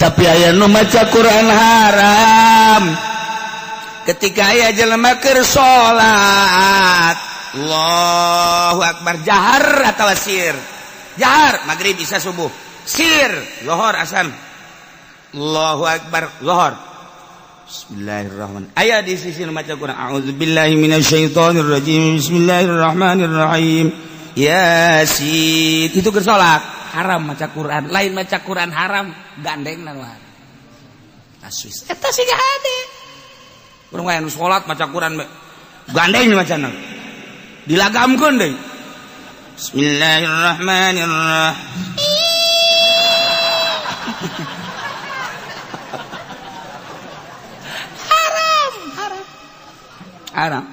Tapi aya nu maca Quran haram. Ketika aya jelema keur salat, Allahu akbar jahar atawa sir. Jahar maghrib isya subuh. Sir zuhur asar. Allahu akbar zuhur. Bismillahirrahmanirrahim. Aya di sisi nu maca Quran. A'udzubillahi minasyaitonirrajim. Bismillahirrahmanirrahim. Yasin. Itu keur salat. Haram maca Quran, lain maca Quran haram, gandeng na nu haram. Aswis. Eta siga hade. Urang aya nu salat maca Quran gandeng macana. Dilagamkeun deui. Bismillahirrahmanirrahim. Haram, haram. Haram.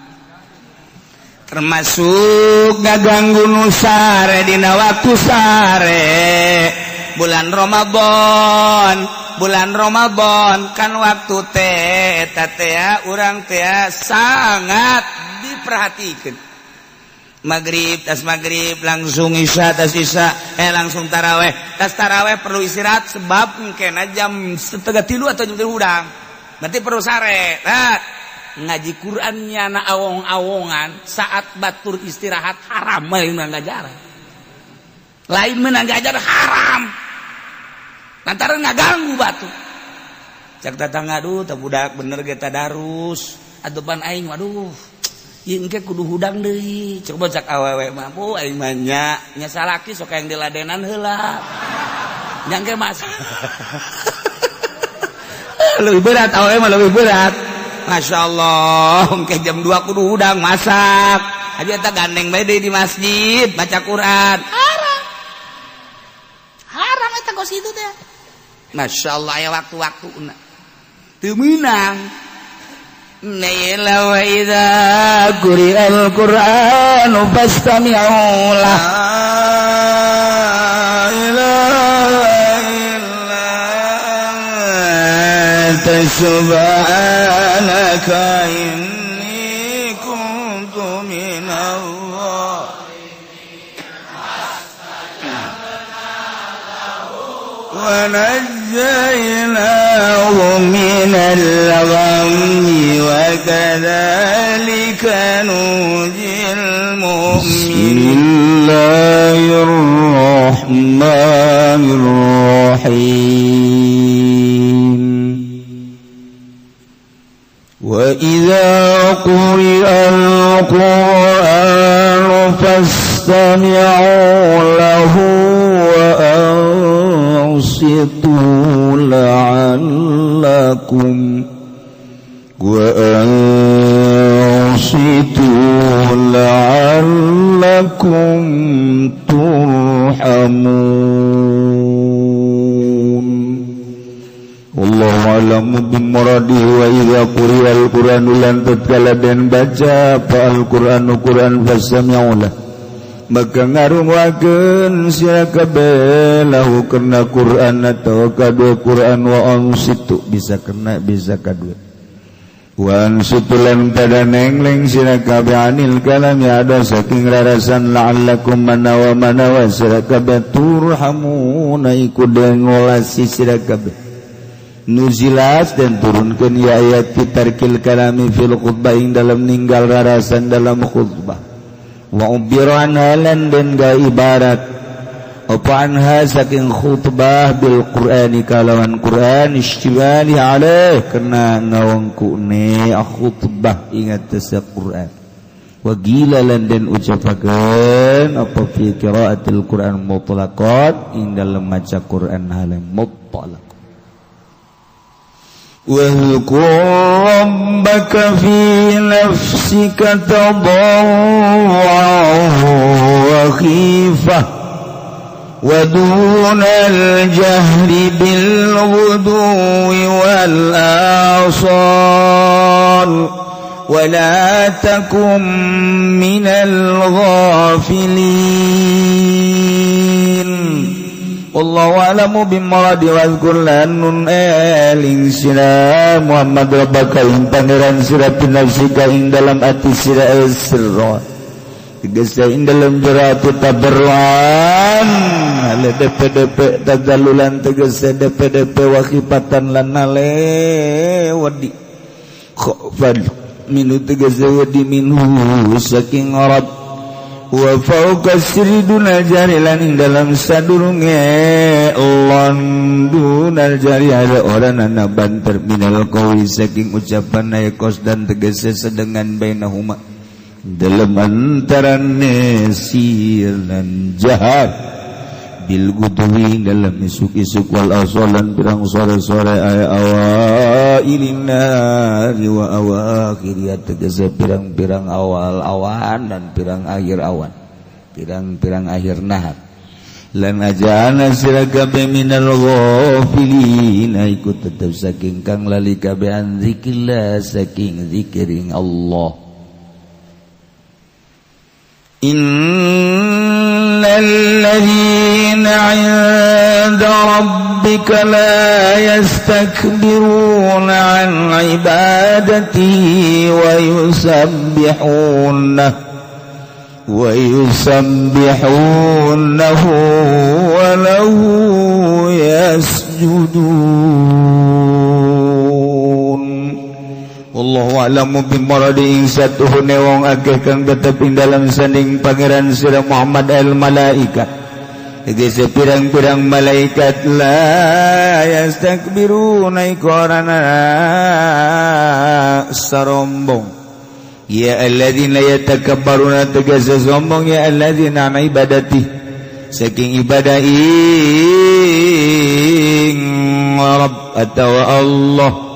Termasuk ngaganggu nu sare dina waktu sare bulan Ramadan. Bulan Ramadan kan waktu teh eta teh urang teh sangat diperhatikan. Maghrib tas maghrib langsung isya tas isya langsung taraweh tas taraweh perlu istirahat sebab mungkin jam 2:30 atau jam 3 hudang berarti perlu sare. Nah, ngaji Qurannya na awong-awongan saat batur istirahat haram lain menang ngajar, lain menang ngajar haram lantaran ngaganggu batu. Cak tetangga aduh teu budak bener ge tadarus atupan aing waduh ieu engke kudu hudang deui. Coba cak awewe mah bu aing mah nya nya salaki sok yang diladenan heula nya engke mas. Lebih berat awewe mah lebih berat. Masya Allah, ke jam 2 kudu hudang masak. Aja eta gandeng bae deui di masjid baca Quran. Haram. Haram eta kos kitu teh. Masya Allah aya waktu-waktuna. Teu meunang. Naila wa idza quri'al Qur'anu fastami'u lah. La ilaha illa anta subhanaka inni kuntu minal zalimin. Wa najjaynahu minal ghammi wa kadzalika nunjil mu'minin. Bismillahirrahmanirrahim. Wa idza quri'al Qur'anu fastami'u lahu wa ansitu la'allakum wa ansitu la'allakum turhamun. Wallahu a'lamu bimuradihi. Wa idza quri'al Qur'anu lan tatkala den baca apa al-Qur'anu Qur'an fastami'u lahu maka ngarunguakeun sira kabeh lahu kana Qur'an atawa kadua Qur'an wa ansitu bisa kena bisa kadua wa ansitu lan pada nengleng sira kabeh anil kalam ya ada saking rarasan la'allakum manawa manawa sira kabeh turhamuna iku den ngolasi sira kabeh. Nuzilat dan turunkan ya ayat fitarkil kalami fil khutbah ing dalam ninggal rarasan dalam khutbah. Wa ubiran halan dan ga ibarat apa anha saking khutbah bil Qur'ani kalawan Qur'an istimali alaih kena ngawangkune khutbah ingat tesa Qur'an. Wa gila lan dan ucapakeun apa fi qiraatil Qur'an mutlaqat ing dalam maca Qur'an halan mutlaq. واذكر ربك في نفسك تضرعا وخيفة ودون الجهر بالغدو والآصال ولا تكن من الغافلين. Wallahu a'lamu bimuradi. Wazkur lanun eling sira Muhammad rabbaka ing pangeran sira pinafsika ing dalam ati sira sirra Tegese ing dalam jero ati tabarruan ale DPDP tazalulan tegese DPDP wakifatan lan ale wedi khofan minu tegese wedi minhu saking arab wa fauqa sirri dunal jari lan ing dalam sadurunge lon dunal jari ada orang ana banter minal qawi saking ucapan kos dan tegese sedengan bainahuma dalam antarane sir lan jahar bil gudwi dalam isuk-isuk wal asolan pirang sore-sore ay awailin nari wa awakhir tegese pirang-pirang awal awan dan pirang akhir awan pirang-pirang akhir nahar lan ajana sira kabeh minal ghafilin iku tetep saking kang lali kabeh an zikrillah saking zikiring Allah. Innal ladzina 'inda rabbika la yastakbiruna 'an ibadatihi wa yusabbihunahu wa lahu yasjudun. Wallahu a'lamu bimaradi satuhune wong akeh kang tetep ing dalam sanding pangeran sira Muhammad al malaika tegese pirang-pirang malaikat la yastakbiruna iku orana sarombong ya alladzina yatakabbaruna tegese sombong ya alladzina an ibadati saking ibadah ing Rabb atawa Allah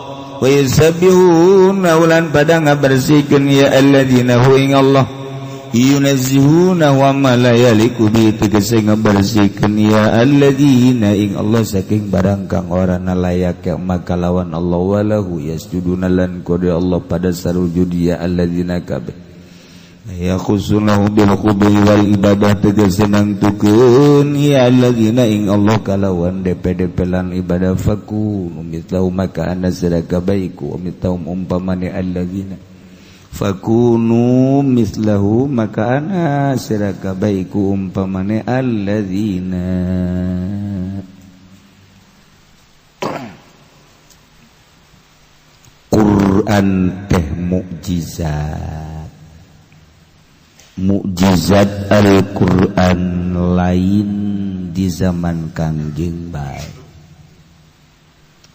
wa yusabbihuna ulan pada ngabersihkeun ya alladzina hu ing Allah yunazzihuna wa ma la yaliku bi tegese ngabersihkeun ya alladzina ing Allah saking barang kang ora layak maka lawan Allah walahu yasjuduna lan kode Allah pada sarujud ya alladzina kabeh ya khusunahu bil qubi wal ibadah tegese nangtukeun ya alladzina ing Allah kalawan DPDP lan ibadah faku mitlau maka ana sadaka baiku mitau umpamane alladzina fakunu mislahu maka ana sadaka baiku umpamane alladzina. Quran teh mukjizat. Mukjizat Al-Quran lain di zaman Kangjeng bae.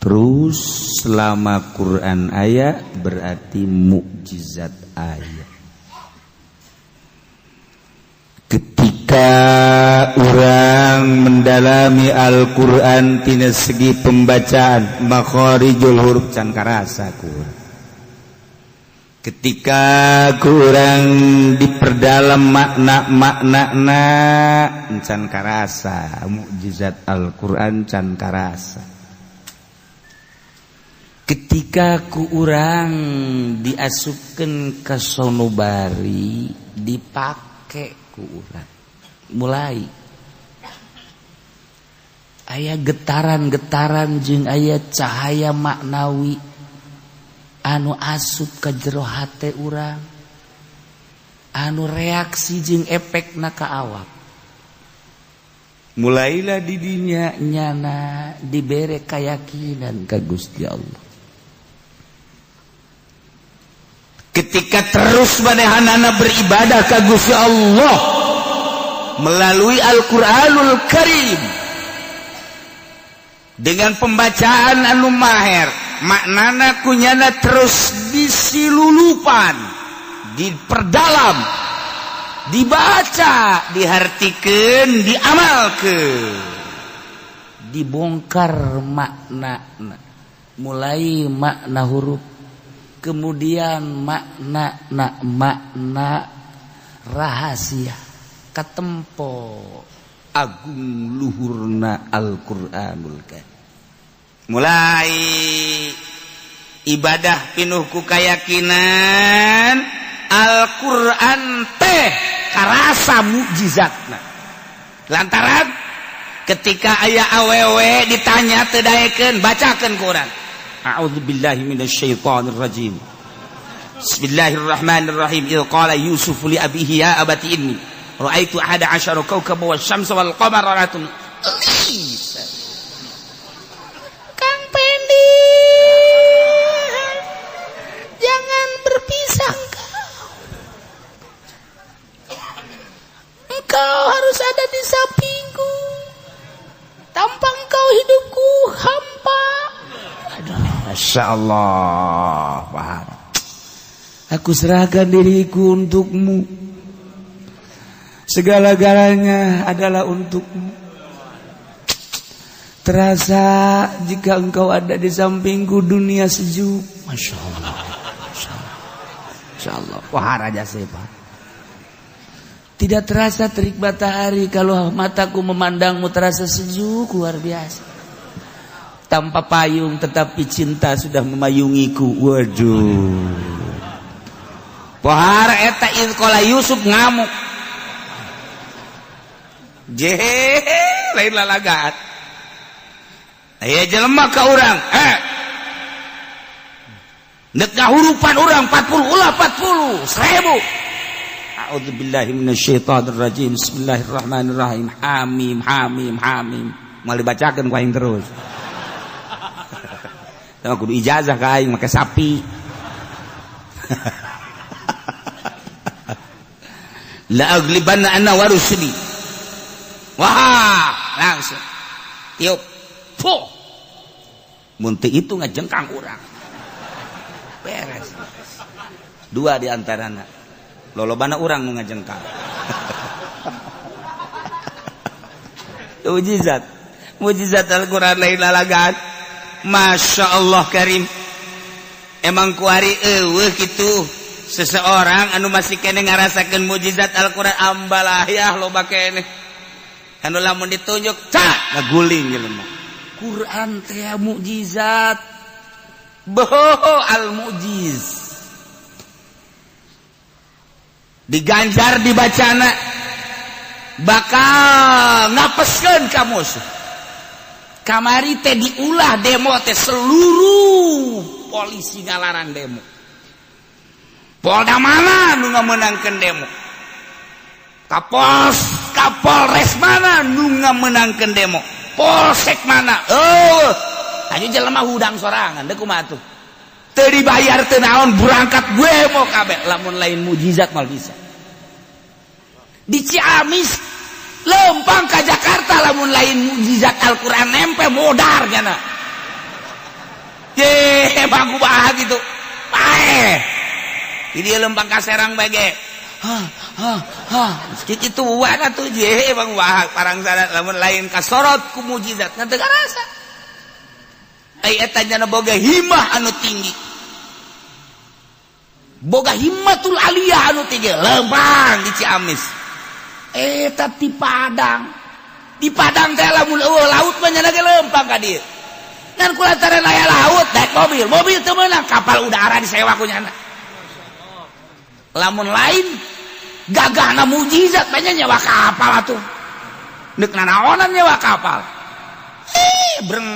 Terus selama Quran aya berarti mukjizat aya. Ketika orang mendalami Al-Quran tina segi pembacaan makharijul huruf can karasa ku. Ketika kurang diperdalam makna-makna can karasa mukjizat Al-Quran can karasa. Ketika ku urang diasupkeun ka sonobari dipake ku urang mulai aya getaran-getaran jeung aya cahaya maknawi anu asup ka jero hate urang anu reaksi jeung efekna ka awak. Mulailah didinya nyana dibere keyakinan ka Gusti Allah. Ketika terus manehanana beribadah ka Gusti Allah melalui Al-Qur'anul Karim dengan pembacaan anu maher, maknana kunyana terus disilulupan, diperdalam, dibaca, dihartikeun, diamalkeun, dibongkar makna, mulai makna huruf, kemudian makna makna rahasia, katempo agung luhurna Al-Qur'anul Karim. Mulai ibadah pinuh ku keyakinan Al-Qur'an teh karasa mukjizatna. Lantaran ketika aya awewe ditanya teu daekeun, bacakeun Quran. A'udzubillahi minasyaitonir rajim. Bismillahirrahmanirrahim. Idz qala Yusuf li abihi ya abati inni ra'aitu ahada asyara kawkaban wasyamsa wal qamara ra'atun. Kang Pendi, jangan berpisah engkau. Engkau harus ada di sampingku. Tanpa engkau hidupku hampa. Aduh, Masya Allah. Aku serahkan diriku untukmu. Segala-galanya adalah untukmu. Terasa jika engkau ada di sampingku dunia sejuk. Masya Allah. Masya Allah. Masya Allah. Wah, raja sepa. Tidak terasa terik matahari kalau mataku memandangmu, terasa sejuk luar biasa. Tanpa payung tetapi cinta sudah memayungiku. Waduh. Pohara eta idz qala Yusuf ngamuk. Jehe, lain lalagaan. Aya jelema ka urang, Nek ngahurupan urang 40 ulah 40, 1000. A'udzubillahi minasyaitonirrajim. Bismillahirrahmanirrahim. Hamim hamim hamim. Moal dibacakeun ku aing terus. Tah kudu ijazah ka aing make sapi. La aglibanna ana wa rusuli. Wah, langsung tiup. Fuh. Mun teu itu ngajengkang urang. Beres. Dua di antarana. Lolobana urang nu ngajengkang. Mujizat. Mujizat Al-Qur'an lain lalagaan. Masya Allah Karim. Emang kuari eueuh kitu. Seseorang anu masih kene ngarasakeun mujizat Al-Qur'an ambalayah loba kene. Anu lamun ditunjuk cak ngaguling jelema. Quran teh mukjizat. Boho al mujiz. Diganjar dibacana bakal ngapeskeun ka musuh. Kamari teh diulah demo teh seluruh polisi ngalarang demo. Polda mana nu ngamenangkeun demo? Kapolres mana nu ngamenangkeun demo? Polsek mana? Oh, anu jelema hudang sorangan deuk kumaha tuh? Teu dibayar teu naon berangkat gue mau kabeh lamun lain mujizat mal bisa. Di Ciamis lempang ka Jakarta lamun lain mujizat Al-Qur'an nempe modar nyana. Ye, bangku bahag gitu. Paeh. Di dia lempang ka Serang bae ge. Ha ha ha. Kitu wana tuh je bang wah parang sana lamun lain kasorot ku mujizat ngan teu karasa. Ai eta nyana boga himah anu tinggi. Boga himmatul aliyah anu tinggi lempang di Ciamis. Eta di Padang. Di Padang teh lamun eueuh laut mah nyana ge lempang ka dieu. Ngan kulantaran aya laut naik mobil, mobil teu meunang kapal udara disewa ku nyana. Lamun lain gagahna mujizat banyak nyewa kapal atuh. Neuk nanaonan nyewa kapal. Breng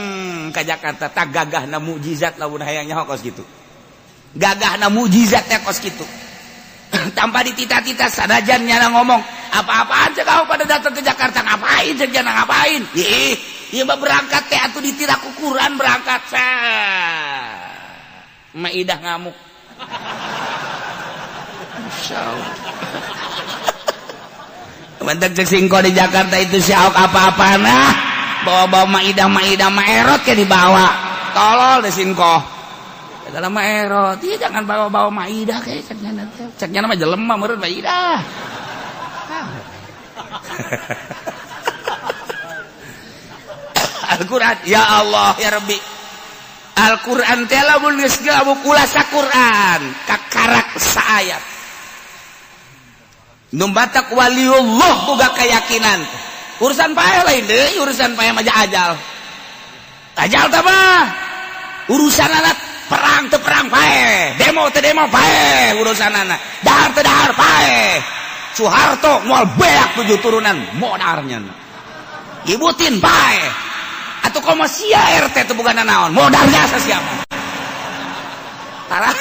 ka Jakarta tak gagahna mujizat lamun hayang nyaho kos kitu. Gagahna mujizat teh kos kitu. Tanpa ditita-tita sanajan nyana ngomong apa-apaan cek kau pada datang ke Jakarta ngapain cek nyana ngapain. Ih, ieu mah berangkat teh atuh ditira kukuran berangkat. Maidah ngamuk. Insyaallah. Bentak cek singko di Jakarta itu si Ahok apa-apaan ah. Bawa-bawa maidah maidah maerot ke dibawa. Tolol deh singko. Segala maerot. Iya jangan bawa-bawa maidah kayak ceknya teh. Ceknya mah jelema meureun maidah. Al-Qur'an ya Allah ya Rabbi. Al-Qur'an teh lamun geus gabung ulah saquran kakarak saayat. Nu batak waliullah boga keyakinan. Urusan paeh lain deui, urusan paeh mah ajal. Ajal teh mah urusan anak perang teu perang paeh, demo teu demo paeh urusanana. Dahar teu dahar paeh. Soeharto moal beak 7 turunan modarnya. Ibutin paeh. Atuh komo sia RT teu boga naon, modar jasa siapa. Tara.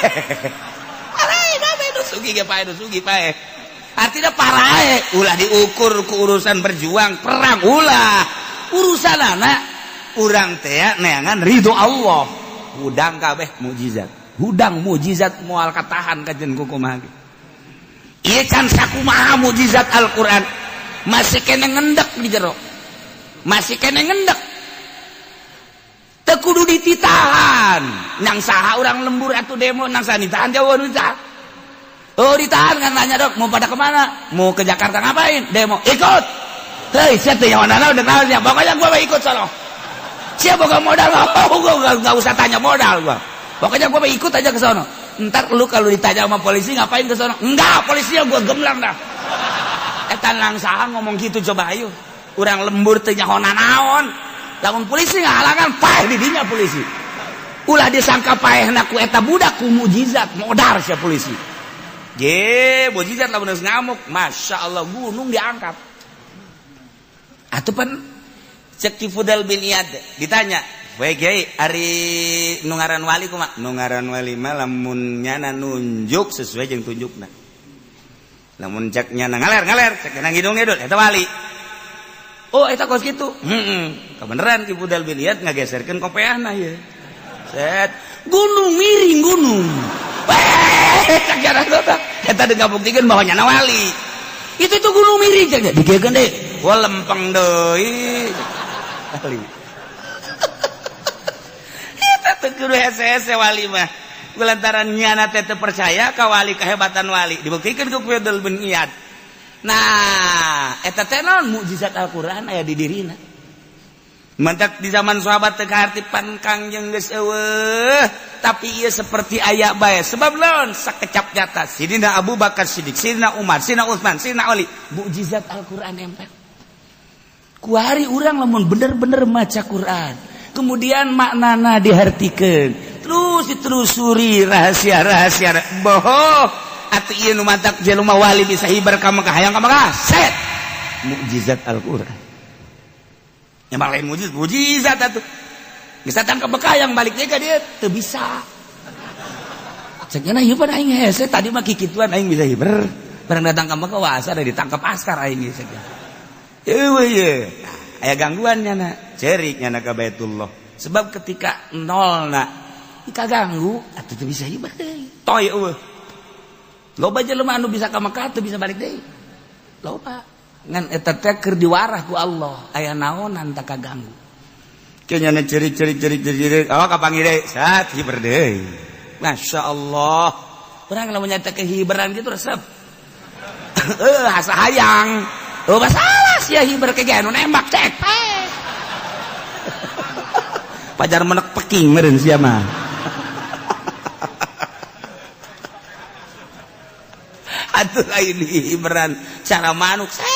Sugih ge paeh, sugih paeh. Artinya parae ulah diukur ku urusan berjuang perang ulah. Urusan anak urang teh neangan ridho Allah. Hudang kabeh mukjizat. Hudang mukjizat moal katahan kajen kumaha ge. Ieu can sakumaha mukjizat Al-Qur'an. Masih kene ngendek di jero. Masih kene ngendek. Teu kudu dititahan. Nang saha urang lembur atuh demo nang saha ditahan jauh ditahan. Oh ditahan kan nanya dok mau pada kemana? Mau ke Jakarta ngapain? Demo. Ikut. Hei, siapa yang mana udah tahu siapa. Pokoknya gua mau ikut sono. Siapa boga modal? Oh, gua enggak usah tanya modal gua. Pokoknya gua mau ikut aja ke sono. Entar lu kalau ditanya sama polisi ngapain ke sono? Enggak, polisinya gua gemlang dah. Eta langsaha ngomong gitu coba ayo. Urang lembur teu nyaho nanaon. Lamun polisi ngahalangan paeh di dinya polisi. Ulah disangka paehna ku eta budak ku mukjizat modar sia polisi. Ge, mukjizat lamun geus ngamuk, Masya Allah gunung diangkat. Atuh pan cek Ki Fudel bin Iyad ditanya, "Baik kiai, ari nu ngaran wali kumaha?" Nu ngaran wali mah lamun nyana nunjuk sesuai jeung tunjukna. Lamun cek nyana ngaler-ngaler, cek nyana ngidung-ngidul eta wali. Oh, eta kos kitu. Heeh. Kebeneran Ki Fudel bin Iyad ngageserkeun kopeahna ieu. Set, gunung miring gunung. Weh, cek nyana teh eta deung ngabuktikeun bahwa nyana wali. Itu tuh gunung miring cek digegeun deui. Wah lempeng deui. Wali. Eta teu kudu hese-hese wali mah. Lantaran nyana teh teu percaya ka wali kehebatan wali dibuktikan ku Fudel bin Iyad. Nah, eta teh naon mukjizat Al-Qur'an aya di dirina. Mantak di zaman sahabat teu kaharti pan Kangjeng geus eueuh, tapi ieu seperti aya bae. Sebab naon sakecap nyata Sidina Abu Bakar Siddiq, Sidina Umar, Sidina Utsman, Sidina Ali, mukjizat Al-Qur'an nempel. Kuari urang lamun bener-bener maca Quran, kemudian maknana dihartikeun, terus ditelusuri rahasia-rahasia. Boho, atuh ieu nu mantak jelema wali bisa hibar ka Mekah, hayang ka Mekah, set. Mukjizat Al-Qur'an. Emang lain mukjizat, mukjizat atuh. Bisa tangkap Mekah yang balik deui ka dieu teu bisa. Cek nya ieu pada aing hese tadi mah kikituan aing bisa hiber. Barang datang ka Mekah wah asa ditangkap askar aing geus cek. Eueuh ye. Aya gangguan nyana, cerik nyana ka Baitullah. Sebab ketika nolna ika ganggu atuh teu bisa hiber deui. Toy eueuh. Loba jelema anu bisa ka Mekah teu bisa balik deui. Loba. Ngan eta teh keur diwarah ku Allah, aya naonan tak kaganggu. Kayaknya ceri-ceri-ceri-ceri, oh kapanggih deui, sat hiber deui. Masya Allah. Urang lamun nyata kehiberan gitu resep. Asa hayang. Oh masalah sia hiber ke anu nembak cek. Pajar menek peking meureun sia mah. Atuh lain hiberan cara manuk set.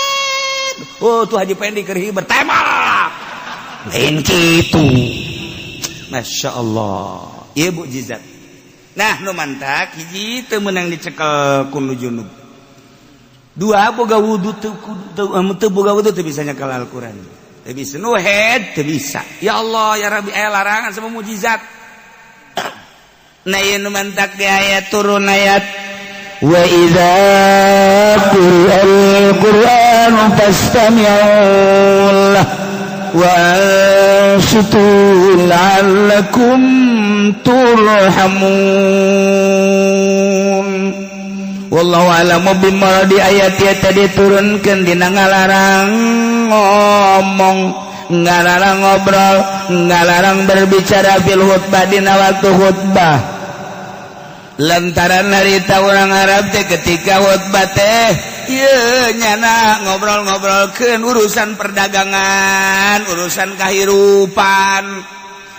Oh tuh Haji Pendi keur hiber tembak. Lain kitu. Masya Allah. Ieu mukjizat. Nah nu mantak hiji teu meunang dicekel ku nu junub. Dua boga wudu teu boga wudu teu bisa nyekel Al-Qur'an. Teu bisa nu head teu bisa. Ya Allah ya Rabbi aya larangan sama mukjizat. Nah ieu nu mantak di ayat turun ayat wa idza quri'al Qur'anu fastami'u lahu wa ansitu la'allakum turhamun. Wallahu a'lamu bimma di ayat ieu tadi diturunkeun dina ngalarang ngomong, ngalarang ngobrol, ngalarang berbicara fil khutbah dina waktu khutbah. Lantaran harita orang Arab teh ketika khutbah teh ieu nyana ngobrol-ngobrolkeun urusan perdagangan, urusan kahirupan.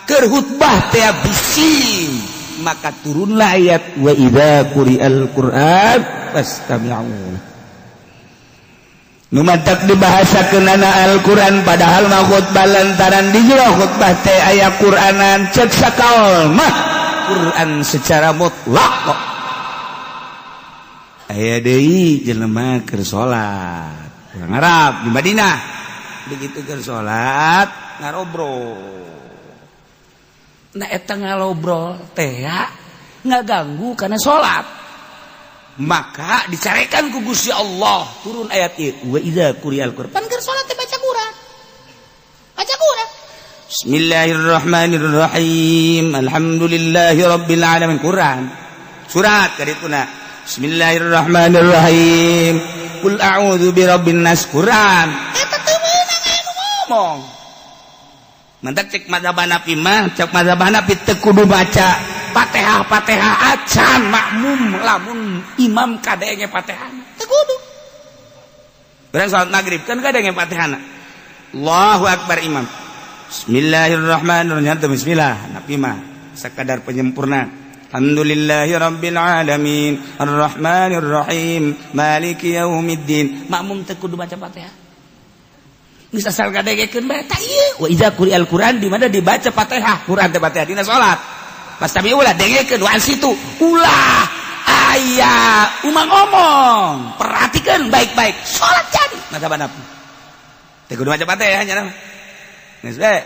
Keur khutbah teh bising. Maka turunlah ayat wa idza quri'al Qur'an fastami'u. Nu mantak dibahasakeunana Al-Qur'an padahal mah khutbah lantaran di jero khutbah teh aya Qur'anan cek sakaol mah Qur'an secara mutlak kok. Aya deui jelema keur salat urang Arab di Madinah begitu keur salat ngarobrol. Nah eta ngalobrol teh ngaganggu karena salat. Maka dicarekan ku Gusti Allah turun ayat ieu wa idza quri'al Qur'an. Pan keur salat teh baca Quran. Baca Quran. Bismillahirrahmanirrahim. Alhamdulillahi rabbil alamin. Quran. Surat kadituna. Bismillahirrahmanirrahim. Qul a'udzu birabbin nas. Quran. Eta teu meunang aya nu ngomong. Mantak cek mazhab Hanafi mah, cek mazhab Hanafi teu kudu baca Fatihah Fatihah acan makmum lamun imam kadenge Fatihah teu kudu. Urang salat maghrib kan kadenge Fatihahna. Allahu akbar imam. Bismillahirrahmanirrahim. Bismillah. Nabi mah sakadar penyempurna. Alhamdulillahi rabbil alamin arrahmanir rahim maliki yaumiddin. Makmum teu kudu baca Fatihah. Geus asal kadengekeun bae ta ieu. Wa idza quri'al Qur'an di mana dibaca Fatihah, Qur'an teh Fatihah dina salat. Pas tapi ulah dengekeun waan situ ulah aya umang ngomong perhatikan baik-baik salat jadi mazhab Hanafi teh kudu maca Fatihah nya geus bae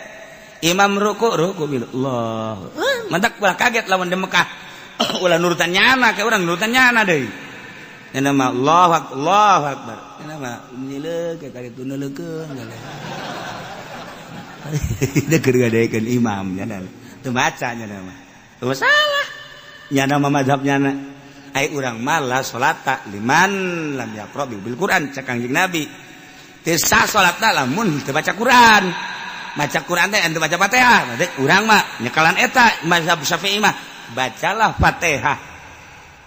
imam ruku ruku bil Allah mantak ulah kaget lamun di Mekah ulah nurutan nyana ka urang nurutan nyana deui nya mah Allahu akbar Allahu akbar nya mah nyileuk ka ditu neuleukeun teu keur ngadekeun imam nya teu maca nya mah salah nyana mah mazhab nyana ai urang malah salat tak liman lam yaqra bil Quran cek Kangjeng Nabi teu sah salatna lamun teu baca Quran maca Quran teh teu baca Fatihah berarti urang mah nyekalan eta mazhab Syafi'i mah bacalah Fatihah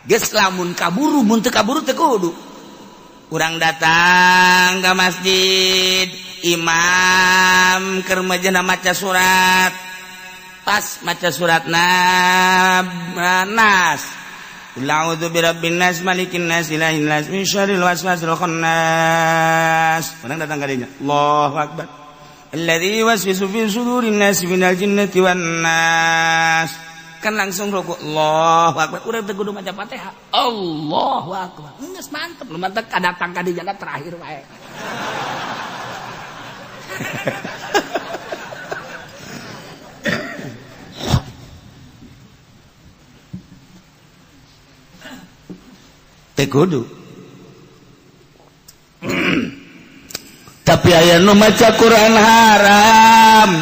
geus lamun kaburu mun teu kaburu teu kudu urang datang ka masjid imam keur majena maca surat pas maca surat Nas A'udzu birabbin nas malikin nas ilahin nas min syarril waswasil khannas. Urang datang ka dinya Allahu akbar alladzi yuwaswisu fi sudurin nas minal jinnati wan nas. Kan langsung ruku Allahu akbar urang teu kudu maca Fatihah Allahu akbar geus mantep lu mantep datang ka dinya terakhir wae. Teu kudu. Tapi aya nu maca Quran haram.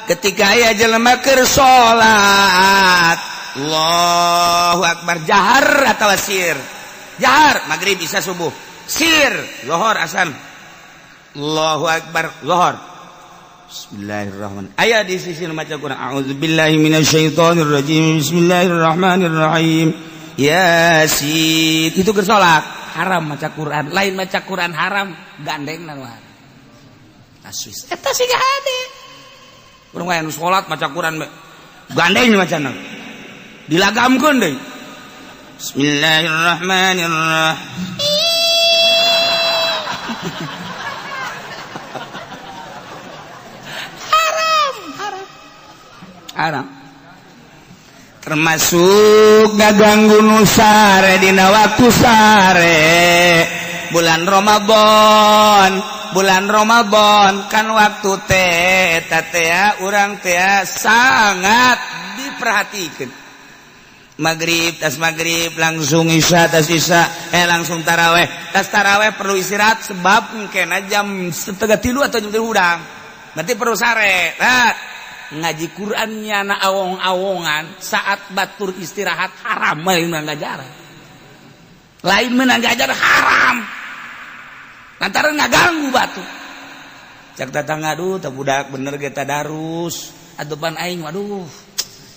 Ketika aya jelema keur salat, Allahu akbar jahar atawa sir. Jahar maghrib isa subuh. Sir zuhur asan. Allahu akbar zuhur. Bismillahirrahmanirrahim. Aya di sisi nu maca Quran, a'udzubillahi minasyaitonir rajim. Bismillahirrahmanirrahim. Yasin itu keur salat haram maca Quran lain maca Quran haram gandeng na luar taswis eta siga hade urang aya nu salat maca Quran gandeng macana dilagamkeun deui Bismillahirrahmanirrahim haram haram haram termasuk ganggu nu sare dina waktu sare bulan Ramadan bulan Ramadan kan waktu teh eta teh urang teh sangat diperhatikan maghrib tas maghrib langsung isya tas isya langsung taraweh tas taraweh perlu istirahat sebab mungkin jam 2:30 atau jam 3 hudang berarti perlu sare nah, ngaji Qurannya na awong-awongan saat batur istirahat haram lain menang ngajar lain menang ngajar haram lantaran ngaganggu batu cak tetangga aduh tak budak bener ge tadarus adupan aing waduh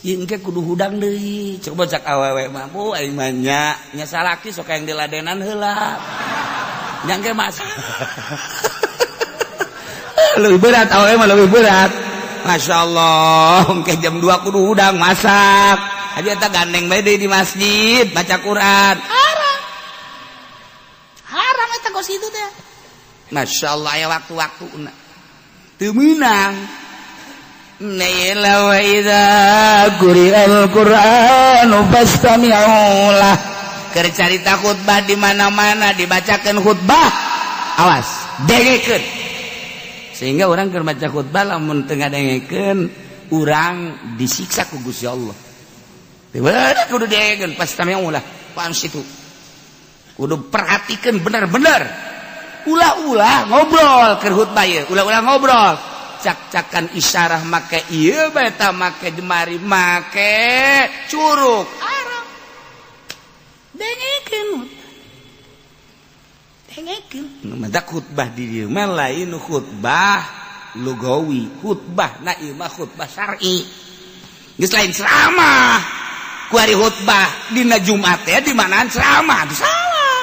ieu engke kudu hudang deui coba cak awewe mah bu aing mah nya nya salaki sok yang diladenan heula nya engke mas lebih berat awewe mah lebih berat Masya Allah, ke jam 2 kudu hudang masak. Aja eta gandeng bae deui di masjid baca Quran. Haram. Haram eta kos kitu teh. Masya Allah aya waktu-waktuna. Teu meunang. Naila wa idza quri'al Qur'anu fastami'u lah. Keur carita khutbah di mana-mana dibacakeun khutbah. Awas, dengekeun. Sehingga orang keur maca khutbah lamun teu ngadengekeun urang disiksa ku Gusti Allah. Teu bener kudu dengekeun pastami'u lah. Pan situ. Kudu perhatikan bener-bener. Ulah-ulah ngobrol keur khutbah ieu, ulah-ulah ngobrol. Cak-cakan isyarah make ieu bae ta make jemari make curug. Haram. Dengekeun. Dengekeun. Mata khutbah di dieu mah lain khutbah lugawi, khutbah na ieu mah khutbah syar'i. Geus lain ceramah. Ku ari khutbah dina Jumat teh di manaan ceramah, salah.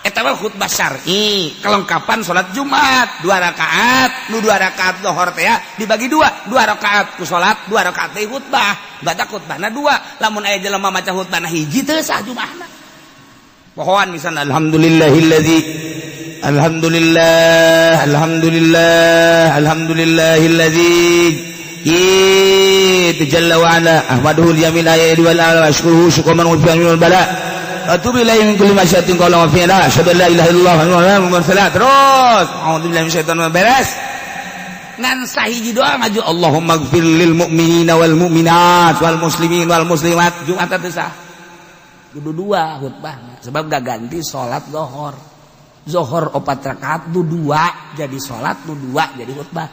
Eta mah khutbah syar'i, kelengkapan salat Jumat, 2 rakaat, nu 2 rakaat lohor teh dibagi 2, 2 rakaat ku salat, 2 rakaat teh khutbah. Badak khutbahna 2, lamun aya jelema maca khutbahna hiji teu sah Jumatna. Pohoan misalna alhamdulillahillazi alhamdulillah alhamdulillah alhamdulillahillazi jalla wa ala ahmaduhu al-yamin ayati wal ala ashkuruhu syukran wa fi bala atubu ilaihi min kulli masyatin qala wa fi'la asyhadu an la ilaha illallah wa anna muhammadan rasulullah. Terus a'udzubillahi minasyaitonir beres ngan sahiji doa ngaju Allahumma ighfir lil mu'minina wal mu'minat wal muslimin wal muslimat. Jumat teu sah kudu dua khutbah sebab gak ganti salat zuhur. Zuhur 4 rakaat du 2 jadi salat du 2 jadi khutbah.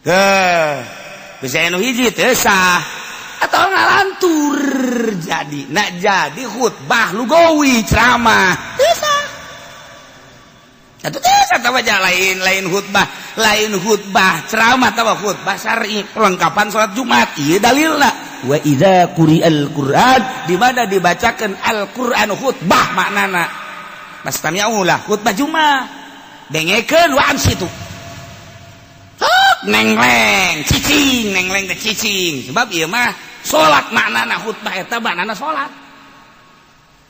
Heh, bisa anu hiji teu sah atau ngalantur jadi nak jadi khutbah lugawi ceramah teu sah. Atuh teu sah tah lain khutbah, lain khutbah ceramah tawa khutbah syar'i perlengkapan salat Jumat. Ieu dalilna wa idza quri'al Qur'an di mana dibacakeun Al-Qur'an khutbah maknana. Pastami'u lah khutbah Jumat. Dengekeun wa ansitu. Nengleng cicing, nengleng teh cicing. Sebab ieu mah salat maknana khutbah eta maknana salat.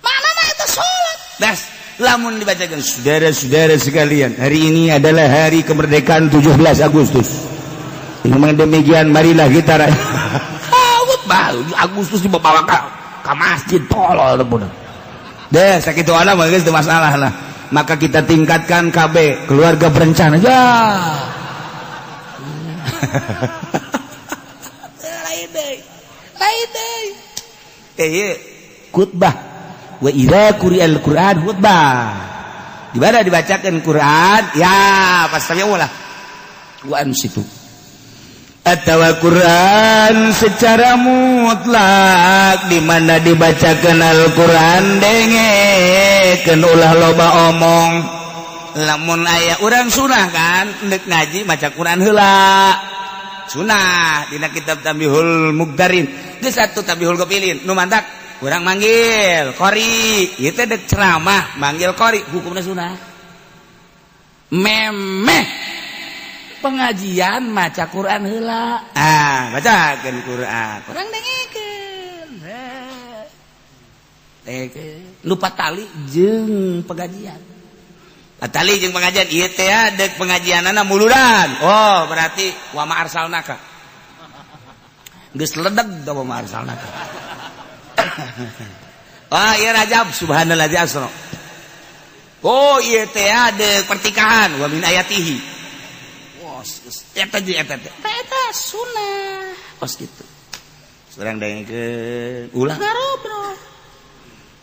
Maknana eta salat. Das lamun dibacakeun saudara-saudara sekalian, hari ini adalah hari kemerdekaan 17 Agustus. Dengan demikian marilah kita khutbah Agustus dibawa ka masjid tolol budak. Deh sakitu ana mah geus teu masalah lah. Maka kita tingkatkan KB keluarga berencana ya. Lain deui. Lain deui. Eh khutbah wa idza quri'al Qur'an khutbah. Di mana dibacakan Qur'an ya pasti ulah wa ansitu. Atawa Qur'an secara mutlak di mana dibacakan Al-Qur'an dengekeun ulah loba omong. Lamun aya urang sunah kan ndek ngaji maca Qur'an heula. Sunah dina kitab Tambihul Mugdarin. Geus satu Tambihul Gopilin nu mantak urang manggil qori, ieu teh dek ceramah manggil qori hukumna sunah. Memeh pengajian maca Quran heula. Ah, bacakeun Quran. Urang dengekeun. Dengekeun. Lupa tali jeung pengajian. Tali jeung pengajian ieu teh dek pengajianana muludan. Oh, berarti wa ma arsalnaka. Geus ledeg da wa ma arsalnaka. Wah, ieu Rajab subhanallazi asra. Oh, ieu teh dek pertikahan wa min ayatihi. Wah, eta jeung eta teh. Eta sunah. Kos kitu. Urang dengekeun ulah ngarobrol.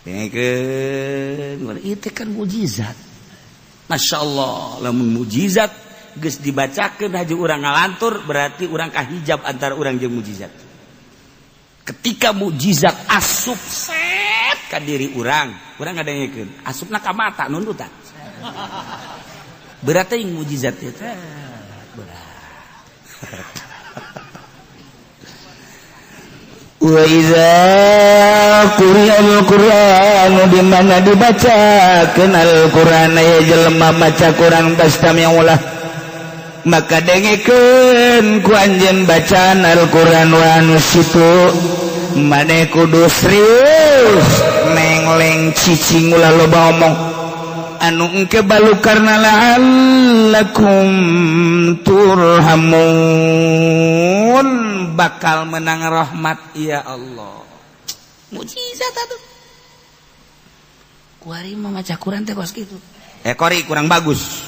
Dengekeun ieu teh kan mukjizat. Masya Allah, lamun mukjizat geus dibacakeun haji urang ngalantur berarti urang kahijab antara urang jeung mukjizat. Ketika mukjizat asup set ka diri urang, urang ngadengekeun, asupna ka mata nundutan. Berarti yang mukjizat itu berat. Wa iza quri'al Qur'an di mana dibacakeun Al-Qur'an aya jelema maca Qur'an fastami'ulah maka dengekeun ku anjeun bacaan Al-Qur'an wa ansitu maneh kudu serius nengleng cicing ulah loba omong anu engke balukarna la'allakum turhamun bakal menang rahmat ya Allah. Mukjizat atuh. Kuari mah maca Quran teh kos kitu. Kori kurang bagus.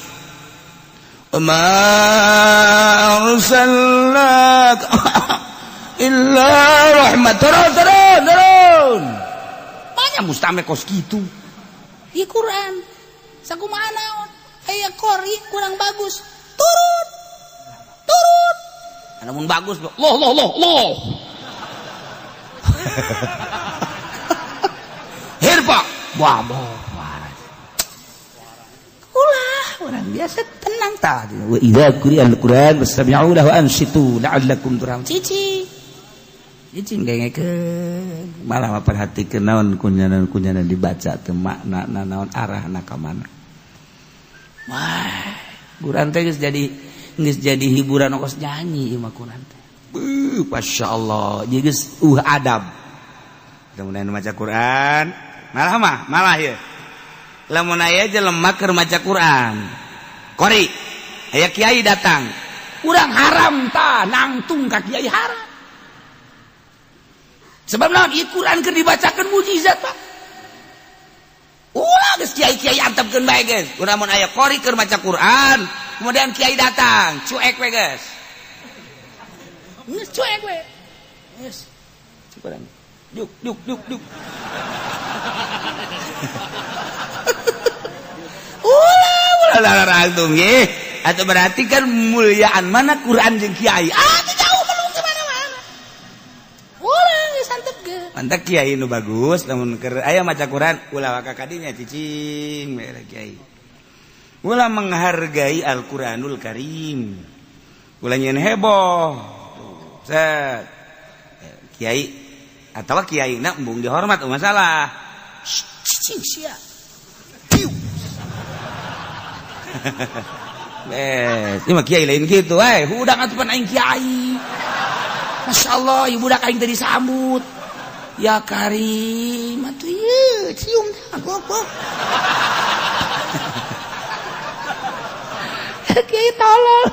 Ma arsalnak illa rahmat. Turun. Banyak mustame kos kitu. Di Quran sakumaha naon aya qori kurang bagus turut turut namun bagus loh loh loh loh hirfa wah ulah orang biasa tenang tah wa idza quri'al Qur'an fastami'u lahu ansitu la'allakum turhamun cici cicing dengekeun malah perhatikeun naon kunyanan-kunyanan dibaca teu makna naon arahna ka mana. Wah, Quran teh geus jadi hiburan ongkos nyanyi ieu mah Quran teh. Beuh, masyaallah, jadi geus adab. Kemudian maca Quran, malah mah, malah ieu. Lamun aya jelema keur maca Quran. Qori, aya kiai datang. Urang haram tah nangtung ka kiai haram. Sebab naon ieu Quran keur dibacakeun mukjizat, Pak. Ulah geus kiai-kiai antepkeun bae geus. Urang mun aya qori keur maca Quran, kemudian kiai datang, cuek we geus. Geus cuek we. Geus. Cukuran. Duk duk duk duk. Ulah ulah langsung ye. Atau berarti kan muliaan mana Quran jeung kiai. Ah, jauh melung ke mana-mana. Ulah geus antep geus. Mantap kiai nu bagus lamun keur aya maca Quran ulah waka kadinya cicing we kiai. Ulah menghargai Al-Qur'anul Karim. Ulah nyeun heboh. Set. Kiai atawa kiai na embung dihormat masalah. Cicing sia. Piu. Bes, ini mah kiai lain gitu, eh, hudang atuh pan aing kiai. Masya Allah, ibu budak aing tadi disambut. Ya Karim, atuh ieu cium tah goblok. Kiai tolol.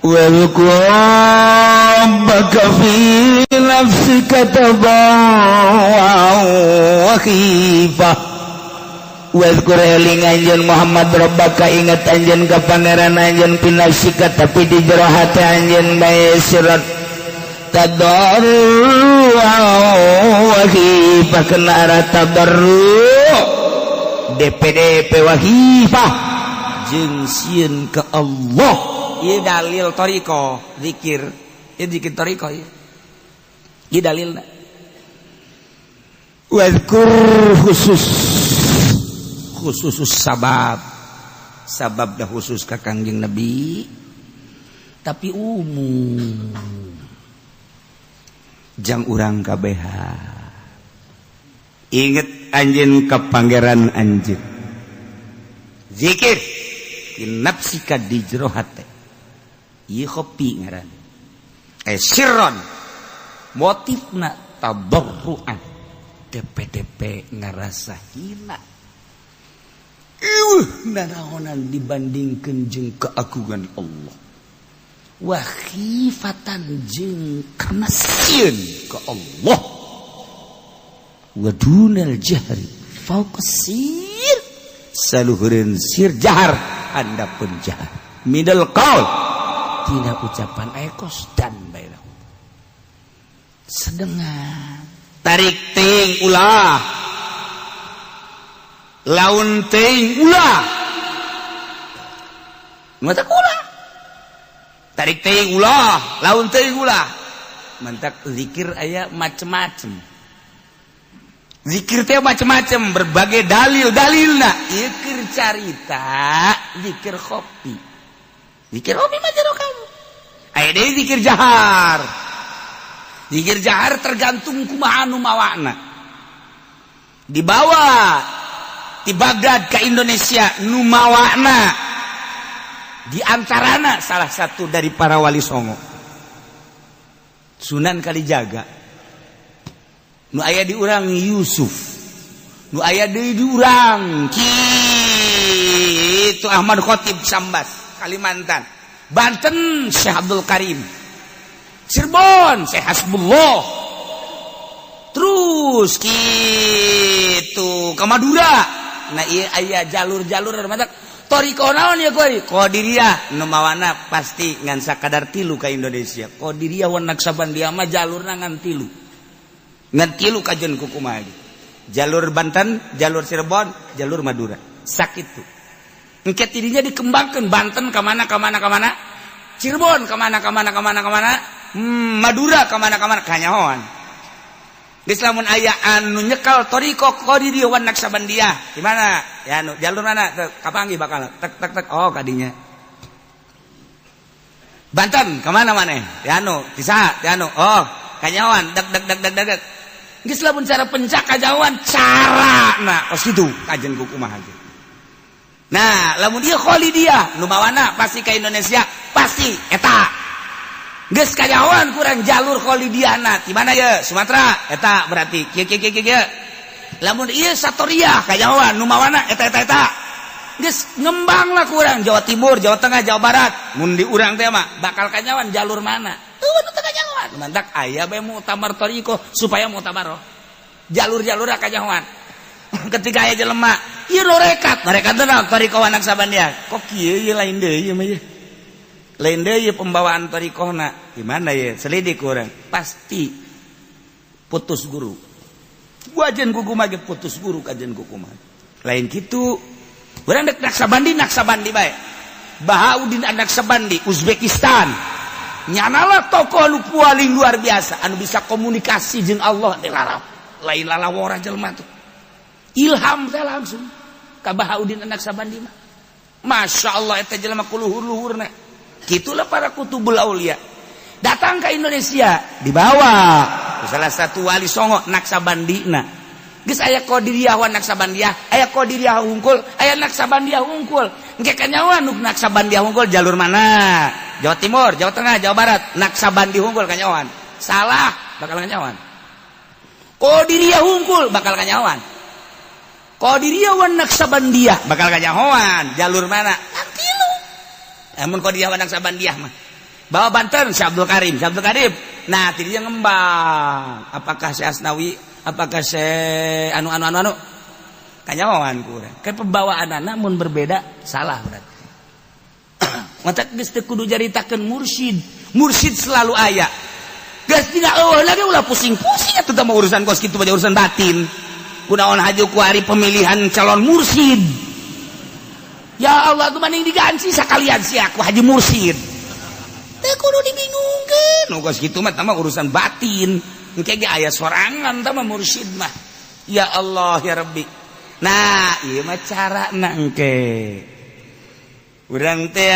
Wadhkur rabbaka fi nafsika tadarruan wa khifah. Wadhkur eling anjeun Muhammad rabbaka ingat anjeun ka pangeran anjeun fi nafsika tapi di jero hate anjeun bae sirat tadarruan wa khifah kena arah tadarru DPDP wa khifah jeung sieun ka Allah. Ieu dalil thariqah zikir, ieu zikir thariqah ieu. Ieu dalilna. Wadhkur khusus khusus sabab. Sabab dah khusus ka Kangjeng Nabi tapi umum. Jang urang kabeha. Inget anjeun ka pangeran anjeun. Zikir nafsika di jero hate. Ieu kopi ngaran. Sirron motifna tadarruan DPDP ngarasa hina. Ieuh nanaonan dibandingkeun jeung keagungan Allah. Wa khifatan jeung kana sieun ka Allah. Wa dunal jahri fauqa sir. Saluhureun sir jahar handapeun jahar. Minal qaul tina ucapan ekos dan bainahu. Sedengan tarik ting ulah laun ting ulah mantak ulah tarik ting ulah laun ting ulah mantak zikir aya macem-macem zikir teh macem-macem berbagai dalil-dalilna zikir carita zikir kopi zikir kopi mah jero kamu aya deui zikir jahar. Zikir jahar tergantung kumaha anu mawana. Dibawa di Baghdad ke Indonesia nu mawana di antarana salah satu dari para wali songo Sunan Kalijaga nu aya di urang Yusuf nu aya deui di urang kitu Ahmad Khotib Sambas Kalimantan, Banten Syekh Abdul Karim, Cirebon Syekh Hasbullah, terus gitu ke Madura. Nah iya aya jalur-jalur mantap. Thoriqoh naon ya kuari? Qadiriyah nu mawana pasti ngan sakadar tilu ka Indonesia. Qadiriyah wa Naqsabandiyah mah jalurna ngan tilu. Ngan tilu kajen ku kumaha. Jalur Banten, jalur Cirebon, jalur Madura. Sakitu. Engke tidinya dikembangkan Banten ka mana ka mana ka mana, Cirebon ka mana ka mana ka mana ka mana, Madura ka mana ka mana kanyahoan. Geus lamun aya anu nyekal thoriqoh Qadiriyah wa Naqsabandiyah, di mana? Ya anu jalur mana? Kapanggih bakal tek tek tek, oh kadinya. Banten ka mana maneh? Ya anu, di saha? Ya anu, oh kanyahoan dek dek dek dek dek. Geus lamun cara pencak kajauhan cara nah kos kitu kajen ku kumaha ge. Nah, lamun ieu Khalidiyah nu mawana pasti ka Indonesia, pasti eta. Geus kanyahoan kurang jalur Khalidiyahna di mana ye? Sumatera eta berarti kieu kieu kieu kieu. Lamun ieu Satoriyah kanyahoan nu mawana eta eta eta. Geus ngembang lah kurang Jawa Timur, Jawa Tengah, Jawa Barat. Mun di urang teh mah bakal kanyahoan jalur mana? Eueuh nu teu kanyahoan. Mantak aya bae muktamar thoriqoh supaya muktabaroh. Jalur-jalur kanyahoan. Ketika aya jelema ieu norekat, norekat teh naon? Thoriqoh wa Naqsabandiyah. Kok kieu ieu lain deui ieu mah ieu. Lain deui pembawaan thoriqohna. Gimana ya? Selidik kurang. Pasti putus guru. Wajan kuku mah putus guru kajen kuku mah. Lain kitu. Urang dek Naqsabandi, Naqsabandi bae. Bahauddin Naqsabandi, Uzbekistan. Nyanalah tokoh nu paling luar biasa anu bisa komunikasi jeung Allah teh larap. Lain lalawora jelema tuh. Ilham teh langsung ka Bahauddin Naqsabandi mah. Masya Allah eta jelema kuluhur-luhurna. Gitulah para kutubul aulia. Datang ke Indonesia dibawa salah satu wali songo Naqsabandina. Geus aya Qadiriyah wa Naqsabandiyah, aya Qadiriyah hungkul, aya Naqsabandiyah hungkul. Engke kanyahoan nu Naqsabandiyah hungkul jalur mana? Jawa Timur, Jawa Tengah, Jawa Barat, Naqsabandi hungkul kanyahoan. Salah, bakal kanyahoan. Qadiriyah hungkul bakal kanyahoan. Qadiriyah wa Naqsabandiyah bakal kanyahoan. Jalur mana? Tilu. Amun Qadiriyah wa Naqsabandiyah mah bawa Banten Syekh Abdul Karim, Syekh Abdul Karim. Nah, tidinya ngembang. Apakah Syekh Asnawi, apakah Syekh anu anu anu anu kanyahoan kurang. Ke pembawaan anak mun berbeda salah berarti. Matak geus teu kudu jaritakeun mursyid. Mursyid selalu aya. Geus tidak eueuh lagi ulah pusing-pusing atuh mah urusan kos kitu mah urusan batin. Kunaon haju ku ari pemilihan calon mursyid. Ya Allah tuh mending diganti sekalian sih aku haji mursyid. Teu kudu dibingungkeun. Nu kos kitu mah mah urusan batin. Engke ge aya sorangan tah mah mursyid mah. Ya Allah ya Rabbi. Nah, ieu mah carana engke. Urang teh